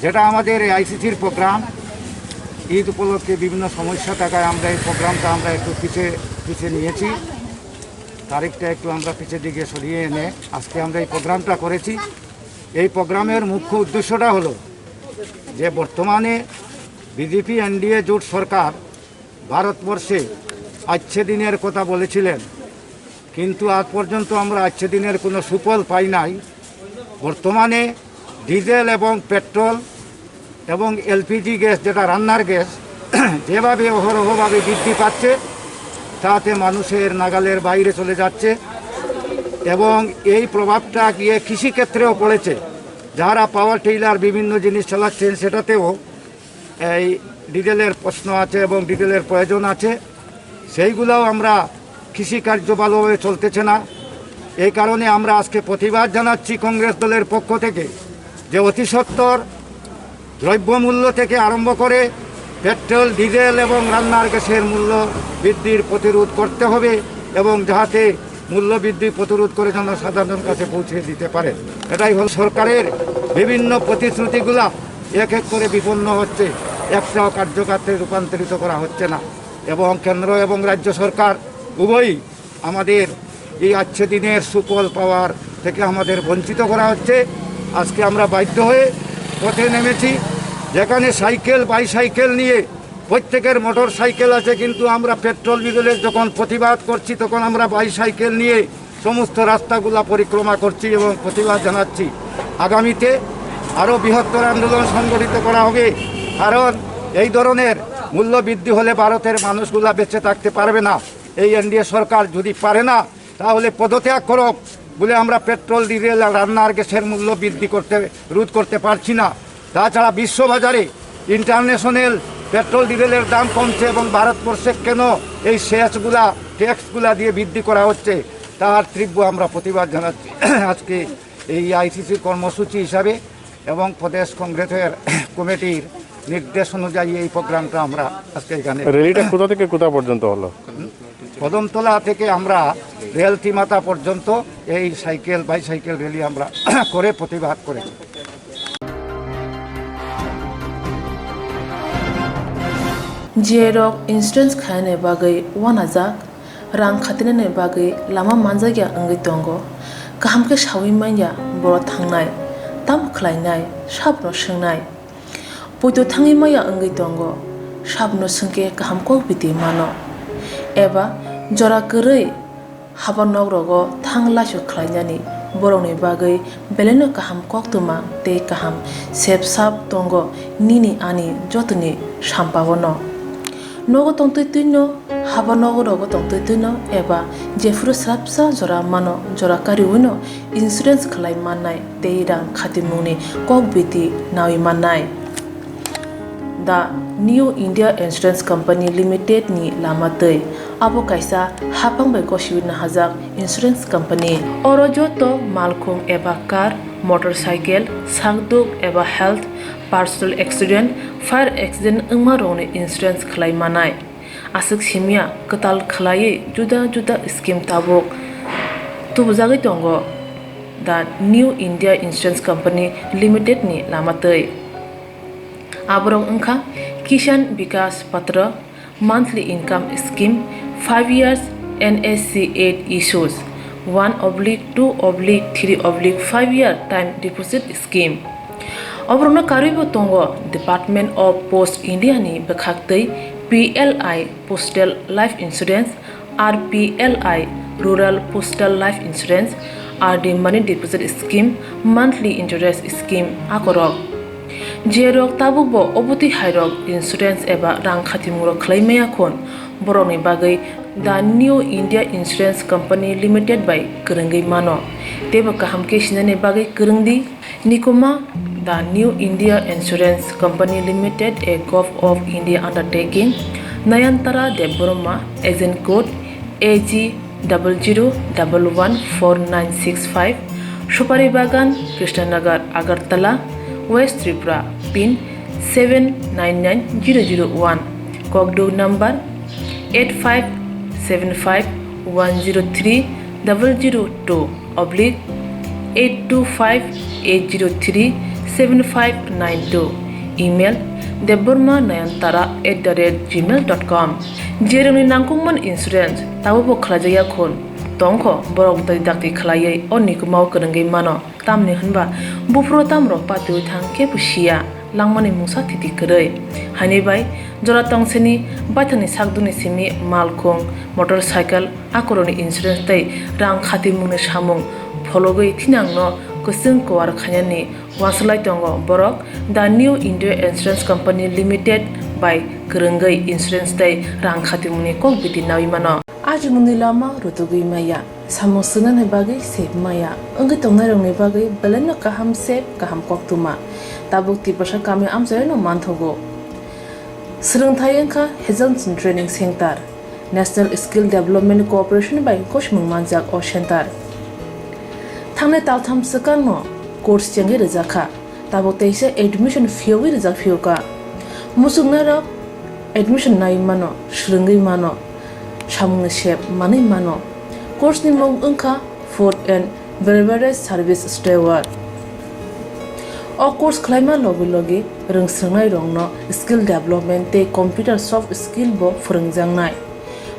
যেটা আমাদের এআইসিসির প্রোগ্রাম, ঈদ উপলক্ষে বিভিন্ন সমস্যা থাকায় আমরা এই প্রোগ্রামটা আমরা একটু পিছে পিছে নিয়েছি। তারিখটা একটু আমরা পিছের দিকে সরিয়ে এনে আজকে আমরা এই প্রোগ্রামটা করেছি। এই প্রোগ্রামের মুখ্য উদ্দেশ্যটা হলো যে বর্তমানে বিজেপি এনডিএ জোট সরকার ভারতবর্ষে আচ্ছে দিনের কথা বলেছিলেন, কিন্তু আজ পর্যন্ত আমরা আচ্ছে দিনের কোনো সুফল পাই নাই। বর্তমানে ডিজেল এবং পেট্রোল এবং এলপিজি গ্যাস, যেটা রান্নার গ্যাস, যেভাবে অহরহভাবে বৃদ্ধি পাচ্ছে, তাতে মানুষের নাগালের বাইরে চলে যাচ্ছে এবং এই প্রভাবটা গিয়ে কৃষিক্ষেত্রেও পড়েছে। যারা পাওয়ার টিলার বিভিন্ন জিনিস চালাচ্ছেন, সেটাতেও এই ডিজেলের প্রশ্ন আছে এবং ডিজেলের প্রয়োজন আছে, সেইগুলাও আমরা কৃষিকার্য ভালোভাবে চলতেছে না। এই কারণে আমরা আজকে প্রতিবাদ জানাচ্ছি কংগ্রেস দলের পক্ষ থেকে যে অতি সত্বর দ্রব্যমূল্য থেকে আরম্ভ করে পেট্রোল, ডিজেল এবং রান্নার গ্যাসের মূল্য বৃদ্ধির প্রতিরোধ করতে হবে এবং যাহাতে মূল্য বৃদ্ধি প্রতিরোধ করে যেন সাধারণের কাছে পৌঁছে দিতে পারে। এটাই হল সরকারের বিভিন্ন প্রতিশ্রুতিগুলা এক এক করে বিপন্ন হচ্ছে, একটাও কার্যকর্তায় রূপান্তরিত করা হচ্ছে না এবং কেন্দ্র এবং রাজ্য সরকার উভয়ই আমাদের এই আচ্ছে দিনের সুফল পাওয়ার থেকে আমাদের বঞ্চিত করা হচ্ছে। আজকে আমরা বাধ্য হয়ে পথে নেমেছি, যেখানে সাইকেল, বাইসাইকেল নিয়ে প্রত্যেকের মোটর সাইকেল আছে, কিন্তু আমরা পেট্রোল ডিজেলের যখন প্রতিবাদ করছি, তখন আমরা বাইসাইকেল নিয়ে সমস্ত রাস্তাগুলা পরিক্রমা করছি এবং প্রতিবাদ জানাচ্ছি। আগামীতে আরও বৃহত্তর আন্দোলন সংগঠিত করা হবে, কারণ এই ধরনের মূল্য বৃদ্ধি হলে ভারতের মানুষগুলা বেঁচে থাকতে পারবে না। এই এনডিএ সরকার যদি পারে না, তাহলে পদত্যাগ করুক বলে আমরা পেট্রোল, ডিজেল আর রান্নার গ্যাসের মূল্য বৃদ্ধি করতে, রোধ করতে পারছি না। তাছাড়া বিশ্ববাজারে ইন্টারন্যাশনাল পেট্রোল ডিজেলের দাম কমছে এবং ভারতবর্ষে কেন এই সেসগুলা, ট্যাক্সগুলা দিয়ে বৃদ্ধি করা হচ্ছে, তার তীব্র আমরা প্রতিবাদ জানাচ্ছি। আজকে এই আইসিসি কর্মসূচি হিসাবে এবং প্রদেশ কংগ্রেসের কমিটির নির্দেশ অনুযায়ী এই প্রোগ্রামটা আমরা আজকে এখানে র্যালিটা কোথা থেকে কোথা পর্যন্ত হলো? কদমতলা থেকে আমরা রেল ত্রিমাথা পর্যন্ত এই সাইকেল, বাইসাইকেল র্যালি আমরা করে প্রতিবাদ করেছি। J rok insurance khainani bagwi uanajak, rang khatinani bagwi lama manjakya wngwi tongo. Kaham khe saui manya borok thangnai, tamo khlainai, sabono swngnai. Poito thangwi maya wngwi tongo, sabono swngkhe kaham kok biti mano. Eba jora kwrwi haba nok rogo thang laisu khlainani borokni bagwi belaino kaham koktwma tei kaham sep sap tongo nini ani jotoni sampaono. Nogo tongtwi twino, haba nogo rogo tongtwi twino eba jephuru swrapsa jora mano, jora kariwino insurance khlai mannai tei rang khatimungni kok biti naui mannai. The New India Insurance Company Limited ni lama twi. Abo kaisa haphang bai gosiwi nahajak insurance company. Oro joto malkhung eba car, motorcycle, sakduk eba health, personal accident, fire accident wngma rokni insurance khlai manai. Aswk simya kwtal khwlaiwi juda juda scheme tabuk tubujagwi tongo the New India Insurance Company Limited ni lama twi. Aborok wngkha Kisan Vikas Patra, monthly income scheme, five years N S C eight issues one oblique two oblique three oblique five year time deposit scheme. Oborokno karwibo tongo Department of Post India ni bwkhaktwi P L I Postal Life Insurance, R P L I Rural Postal Life Insurance, R D Money Deposit Scheme, Monthly Interest Scheme akorok. Jerok tabukbo obotwi hairok insurance eba rang khatimungrok khlai maya khun, borokni bagwi The New India Insurance Company Limited bai kwrwngwi mano. Teibo kaham khe sinani bagwi kwrwng di. Nikuma, The New India Insurance Company Limited, a Govt of India undertaking, Nayantara Debbarma, agent code A G double zero double one four nine six five, Supari Bagan, Krishnanagar, Agartala, West Tripura, pin seven nine nine zero zero one, kokduk number eight five seven five one zero three double zero two oblique eight two five eight zero three seven five nine two, email debbarma nayantara at the rate gmail dot com. Jerokni nangkukmani insurance tabukbo khlaijakya khun tongkho, borok tei dakti khlaiwi o nikumao kwrwngwi mano. Tamni hwnba buphuru tamrok patiwi thang kebo siya, langmani mungsa thiti kwrwi. Haini bai jora tongseni baithangni sakdukni simi malkhung, motorcycle, akorokni insurance tei rang khatimungni samung phologwi thinangno kwchwng kuar khainani uansuk lai tongo borok The New India Insurance Company Limited bai kwrwngwi insurance tei rang khatimungni kok biti naui mano. Ajimungni lama rutugwi maya, samung swngnani bagwi sep maya, wngwi tongnairokni bagwi belaino kaham sep, kaham koktwma. Tabuk Tiprasa kami amchaino manthogo. Swrwngthai wngkha Hazelson Training Center, National Skill Development Corporation bai gosimung manjak o center. Thangnai taltham swkangno course chengwi rwjakha. Tabuk teisa admission phiyogwi rijak phiyokha. Muchungnairok admission naiwi mano, swrwngwi mano, samungni sep manwi mano. Course ni mung wngkha Food and Beverage Service Steward. O course khlaima logi logi rwngswrwngnairokno skill development tei computer soft skill bo phwrwngjaknai.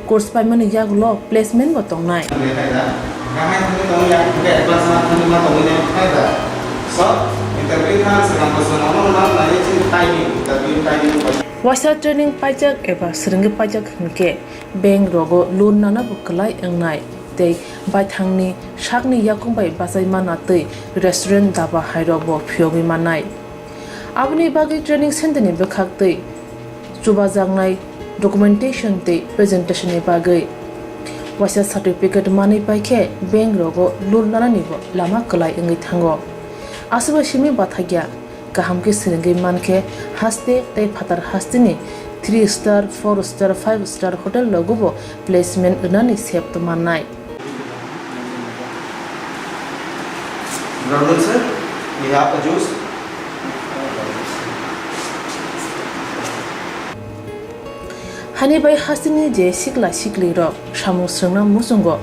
Course paimani yagulo placement bo tongnai. Waisa training paijak eba swrwngwi paijak hinkhe bank rogo loan nana bo kwlai wngnai tei baithangni sakni yakung bai bachai mana tei restaurant daba hairok bo phiyogwi mannai. Aboni bagwi training center ni bwkhak tei chubajaknai documentation tei presentation ni bagwi waisa certificate manwi paikhe bank rogo loan nanani bo lama kwlai wngwi thango. Aswkbai simi bathakya kaham khe swrwngwi mankhe haste tei phatar hasteni three star, four star, five star hotel rogo bo placement rwnani sep mannai. Brother sir, we have a juice. Hani bai hasteni je sikla sikli rok samung swrwngna muchungo,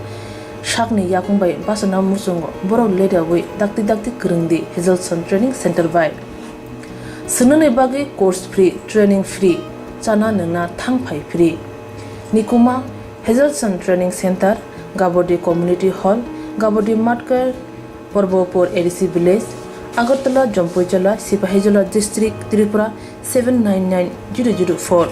sakni yakung bai bachana muchungo, borok leriawi dakti dakti kwrwngdi Hazelson Training Center bai. Swrwngnani bagwi course free, training free, chana nwngna thang phai free. Nikuma, Hazelson Training Center, Gabodi Community Hall, Gabodi Matkar, Porbopur A D C Village, Agartala, Jampuijala, Sipahijola District, Tripura seven nine nine zero zero four.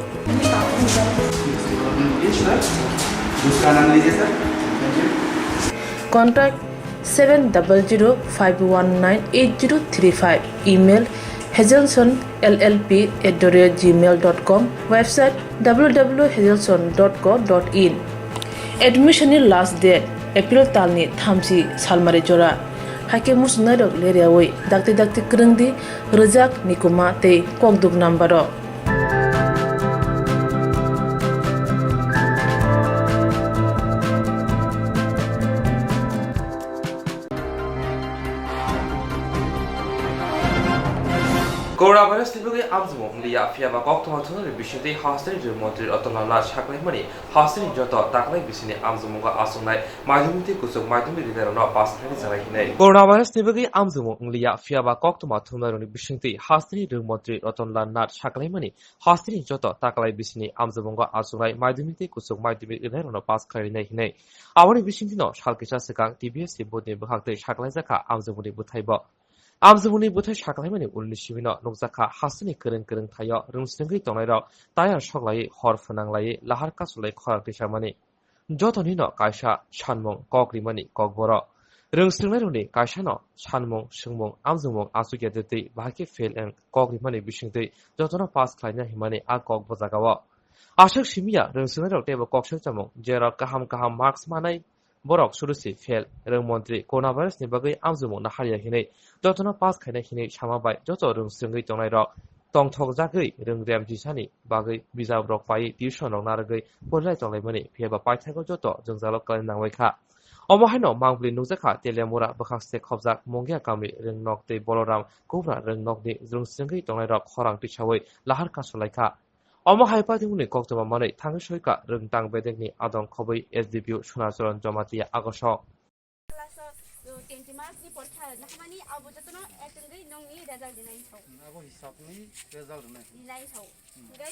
Contact seven double zero five one nine eight zero three five. Email hazelson L L P at the rate gmail dot com. Website w w w hazelson dot co dot in. Admission ni last date April talni thamchi salmari jora. Haikhe muchungnairok leriawi dakti dakti kwrwngdi rwjak nikuma tei kokduk number o. Coronavirus ni bagwi Amjomung wngya, phiya ba koktwma thumnairokni bisingtwi hasteni rwng montri Ratan Lal Nath saklaimani hasteni joto taklai bisini amjomungo achuknai madhyamik tei kuchuk madhyamik rwngnairokno pass khlaina chanai hinwi. Coronavirus ni bagwi amjomung wngya, phiya ba koktwma thumnairokni bisingtwi hasteni rwng montri Ratan Lal Nath saklaimani hasteni joto taklai bisini amjomungo achuknai madhyamik tei kuchuk madhyamik rwngnairokno pass khlainai hinwi. Aboni bisingtwino sal kisa swkang T B S ni board ni bwkhaktwi saklaijakha amjomungni bwthaibo. Amjomungni bwthai saklaimani ulni simino nukjakha hasteni kwrwng kwrwng thaio rwngsrwngwi tongnairok tayar soklaiwi hor phwnanglaiwi lahar kasulai khorang tisamani. Jotonino kaisa sanmung kok rimani kokborok. Rwngsrwngnairokni kaisano sanmung, swngmung, amjomung achukya tei bahai khe fail wng kok rimani bisingtwi jotono pass khlaina himani a kok bo jagao. Aswk simiya rwngsrwngnairok teibo kok sengchamung, jerok kaham kaham marks manai borok surusi fail. Rwng montri coronavirus ni bagwi amjomung naharya hinwi jotono pass khaina hinwi sama bai joto rwngsrwngwi tongnairok tongthokjagwi rwng rem jisani bagwi bijabrok paiwi tuition rok narwgwi porilai tonglaimani, phiya ba paithago joto jwngjalo kwlai nangbai kha. Omo haino mangpili nukjakha Teliamura bwkhak stek khobjak Mungia kami rwng nok tei Boloram Kubra rwng nokni rwngsrwngwi tongnairok khorang tisawi lahar kasu lai kha. Omo hai patimungni koktwma manwi thangwi soika rwngtang bedekni adong khobwi S D P O Sunacharan Jamatia agosok. Class o, o, twenty marks ni porikha nahamani abo jotono attend gwi nongni result dinai thau. Abo hisab ni result dinai. Dinai thau. Hmm. Hingke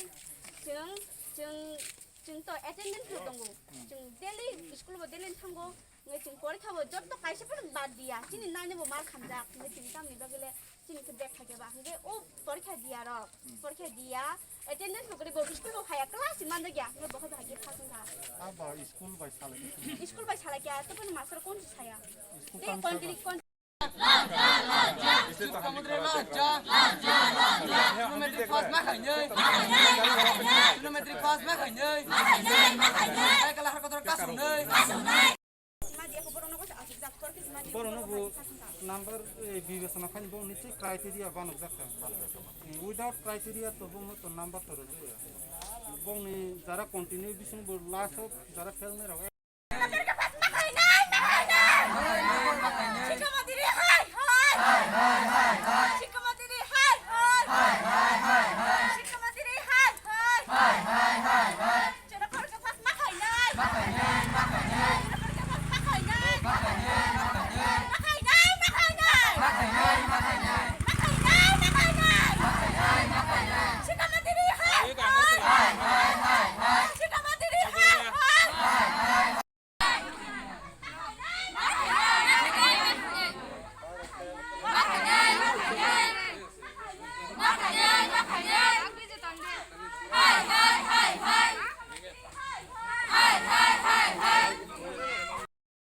chwng, chwng, chwng to attendance no tongo. Hmm. Chwng daily school bo daily thango. Ngai chwng porikha bo jotto kaisa phano bad diya. Chini nine bo mar khamjak. Ngai chwng tamni bagwi le chini khe bek khaikhe ba. Hingke o porikha diya rok. Hmm. Porikha diya. Attendance bo kwrwi bo school bo phaiya, class si manjak ya. Ngai bo khe bahai khe pass wngkha. Aba school bai salai. School bai salai kya. To phano master kon si saya. School tei tang kon sa dili ba. Kon Kilometri pass ma khainai. Kilometri pass ma khainai. Sai kala har kotor kasonai. Borokno bo number, eh, bibesona khaini bo ni se criteria banok jak kha. Eh, without criteria to bo to number to rwjak ya. Bongni jara continue bising bo last of jara fail nai rok.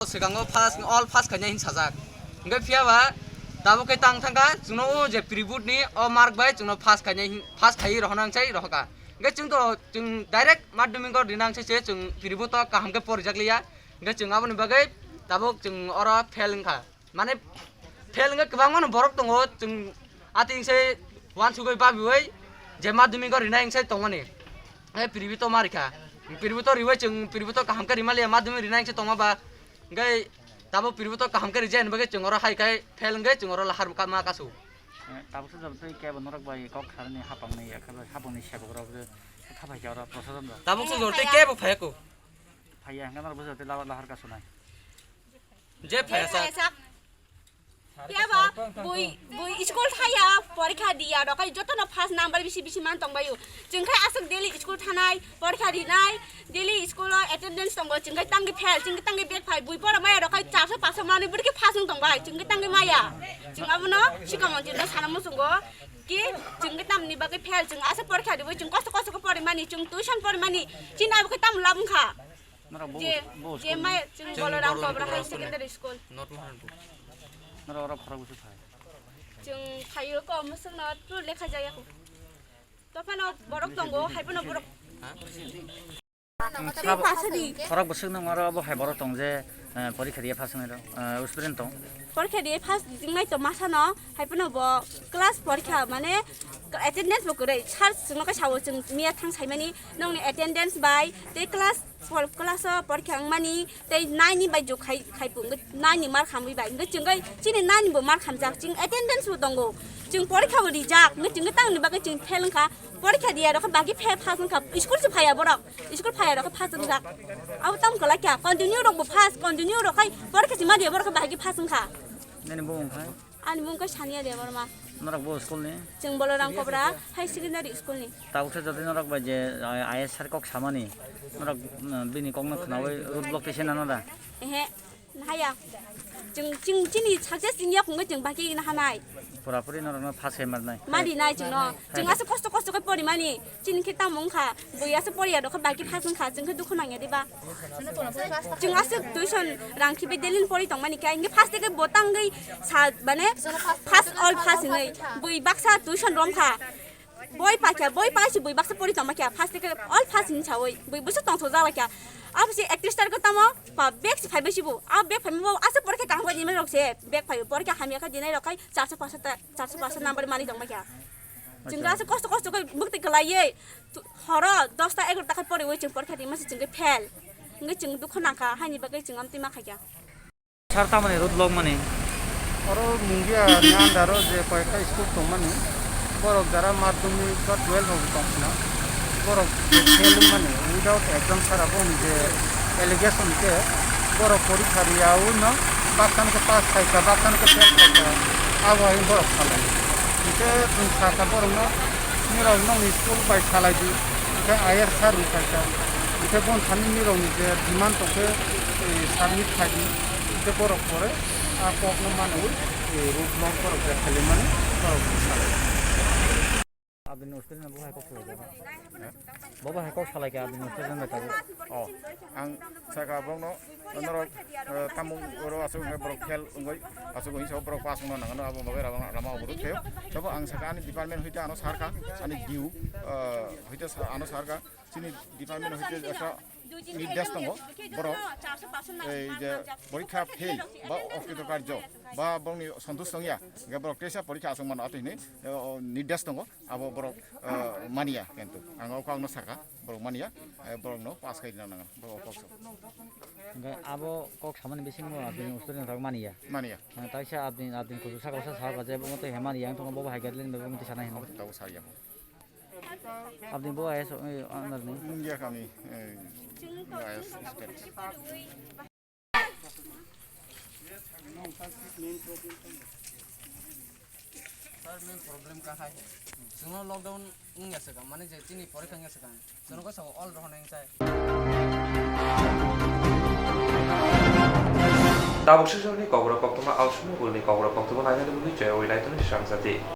Swkango pass, all pass khainai hin sajak. Hingke phiya ba tabuk khe tang thangkha, chwngno o je pre-board ni o mark bai chwngno pass khainai hin, pass khaiwi rohornang sai rohorkha. Hingke chwng to, chwng direct madhyamik o rinang sai se chwng pre-board o kaham khe porijak liya. Hingke chwng aboni bagwi tabuk chwng oro fail wngkha. Mane fail wngkhe kwbangma no borok tongo, chwng ating se uansugwi babiwi je madhyamik o rinai wngse tongmani. E, pre-board o ma rikha. Pre-board o riwi chwng pre-board o kaham khe rima liya, madhyamik rinai wngse tongma ba. Hingke tabuk pre-board o kaham khe rijak ni bagwi chwng oro hai khai fail wngkhe chwng oro lahar ma kasu. Eh, tabuk se jor tei kebo norok bai kok tharni hapangni, hapangni sebok rok je khapai khe oro prosason rok. Tabuk se jor tei kebo phaiya ko. Phaiya hingke norok bwsajak tei lahar kasunai. Je phaiya sak. Phiya ba bui, bui school thaya, porikha diya, dokai jotono first number bisi bisi man tongbaio. Chwng khai aswk daily school thanai, porikha rinai, daily school o attendance tongo, chwng khai tangwi fail, chwng khai tangwi back phai, bui pora maya dokai charso paso manwi bwrwi khe pass wng tongbai, chwng khai tangwi maya. Chwng abono sikamon chwngno sana muchungo ki chwng khai tamni bagwi fail, chwng aswk porikha riwi chwng kosto kosto khe porimani, chwng tuition porimani, chini abo khe tamo lab wngkha. Norok bo, je, bo je school mai chwng Boloram Kobra High Secondary School. Norok oro khorok bwswk thai. Chwng thaio ko mwswkno tru lekha jaya ko. Tophano borok tongo, haiphano borok. Khorok bwswk nang oro bo hai borok tong je, Eh, porikha riya first wngnairok, eh, student tong. Porikha riya first wngnai to masano, hai phano bo class porikha, mane attendance bo kwrwi. Sir chwngno khe sao, chwng miya thang saimani, nongni attendance bai tei class twelve class o porikha wngmani tei nine ni bai jok khai, khai pung, nine ni mar khamwi bai. Hwnkhe chwng khe chini nine ni bo mar khamjak, chwng attendance bo tongo. Chwng porikha bo rijak, hwnkhe chwng khe tamoni bagwi chwng fail wngkha. Porikha riya rok khe bagi fail pass wngkha, school se phaiya borok. School phaiya rok khe first wngjak. Abo tamo kwlai kha. Continue rok bo first, continue rok khai porikha sima diya borok khe bahai khe first wngkha. Nini bumung khai? Ani bumung khe Sania Debbarma. Norok bo school ni? Chwng Balaram Kobra High Secondary School ni. Tabuk se jodi norok bai je, ah, I A S sir kok samani, norok, mm, bini kokno khnaui road block tei se nana da? Ehe. Haya. Chwng, chwng chini success wngya khungwi chwng bahai khe wngna hanai. Pura puri norokno pass khai marnai. Mari nai chwngno. Chwng aswk kosto kosto khe porimani. Chini khe tamo wngkha. Bui aswk poriya rok khe bahai khe pass wngkha. Chwng khe dukhu nangya diba? Chwng aswk tuition rang khibi delin pori tongmani khe. Hingke pass tei khe bo tangwi sa, mane, pass, all pass hinwi. Bui baksa tuition romkha. Boi paikha, boi paisi bui baksa pori tongma kha, first ke all first hin chawi, bui busu tongthok jala kha. Abo se ektrish tarikh tamo, pa bag se phaibai sibo, abo bag phaima bo asa porikha kaham khe dinai rok se, bag phaibo porikha hamya khe dinai rok khai charso paso ta, charso paso number mani tongma kha. Chwng asa kosto kosto khe bwktwi kwlaiwi, tu-, horo dosta egarota khe poriwi chwng porikha rimasa chwng khe fail. Hwnkhe chwng dukhu nangkha, haini bagwi chwng amtwi ma khaikha. Sir tamoni road block mani? Oro Mungia ni under o je koyekta school tongmani, borok jara madhyamik ba twelve bo tongphina, borok je fail wngmani without exam sara boni je allegation khe borok porikha riya o no baksan khe pass khaikha, baksan khe fail khaikha, abo hai borok salai. Hingkhe chwng sakha borokno, nirok nokni school bai salai di, hingkhe I A S sir rw khaikha, hingkhe bon thani nirokni je demand tongkhe, eh, submit khai di. Hingke borok pore a kokno manwi, eh, road block borok je khailaimani borok salai. Abini student bo hai kok salai kha. Bo bo hai kok salai kha abini student bai tabuk. Oh, ang saka borokno norok, eh, tamung oro aswk wngkhe borok fail wngwi aswk wngwi sa borok pass wngna nangano abo bagwi rama, rama oboduk khayo. Tebo ang saka ani department hoite ano sar kha, ani D U, eh, hoite sa-, ano sar kha. Chini department hoite ekta nirdesh tongo, borok ei je porikha fail ba okritorkarjo ba borokni santush tongya, hingke borok teisa porikha aswk mano atwi hinwi, o, o, nirdesh tongo, abo borok, o, maniya, kintu ang o kokno sakha, borok maniya, eh, borokno pass khai rina nango, borok o kok sa. Hingke abo kok samani bisingo abini student rok maniya. Maniya. Ang taisa abini, abini kuchuk saka usa saka je bo tei hemani yang tongo bo hai guideline bai bo tei sana hino. Abo tabo sariya. Aboni bo I A S, eh, under ni? Mungia kami, eh, I A S state. Sir, main problem kahai. Chwngno lockdown wngya swkang, mane je chini porikha wngya swkang. Chwngno khe sao all rohonai wngchai. Tabuk sesoni kokborok koktwma, ausumni bulni kokborok koktwma nainani bagwi chayawui naitoni srangjadi.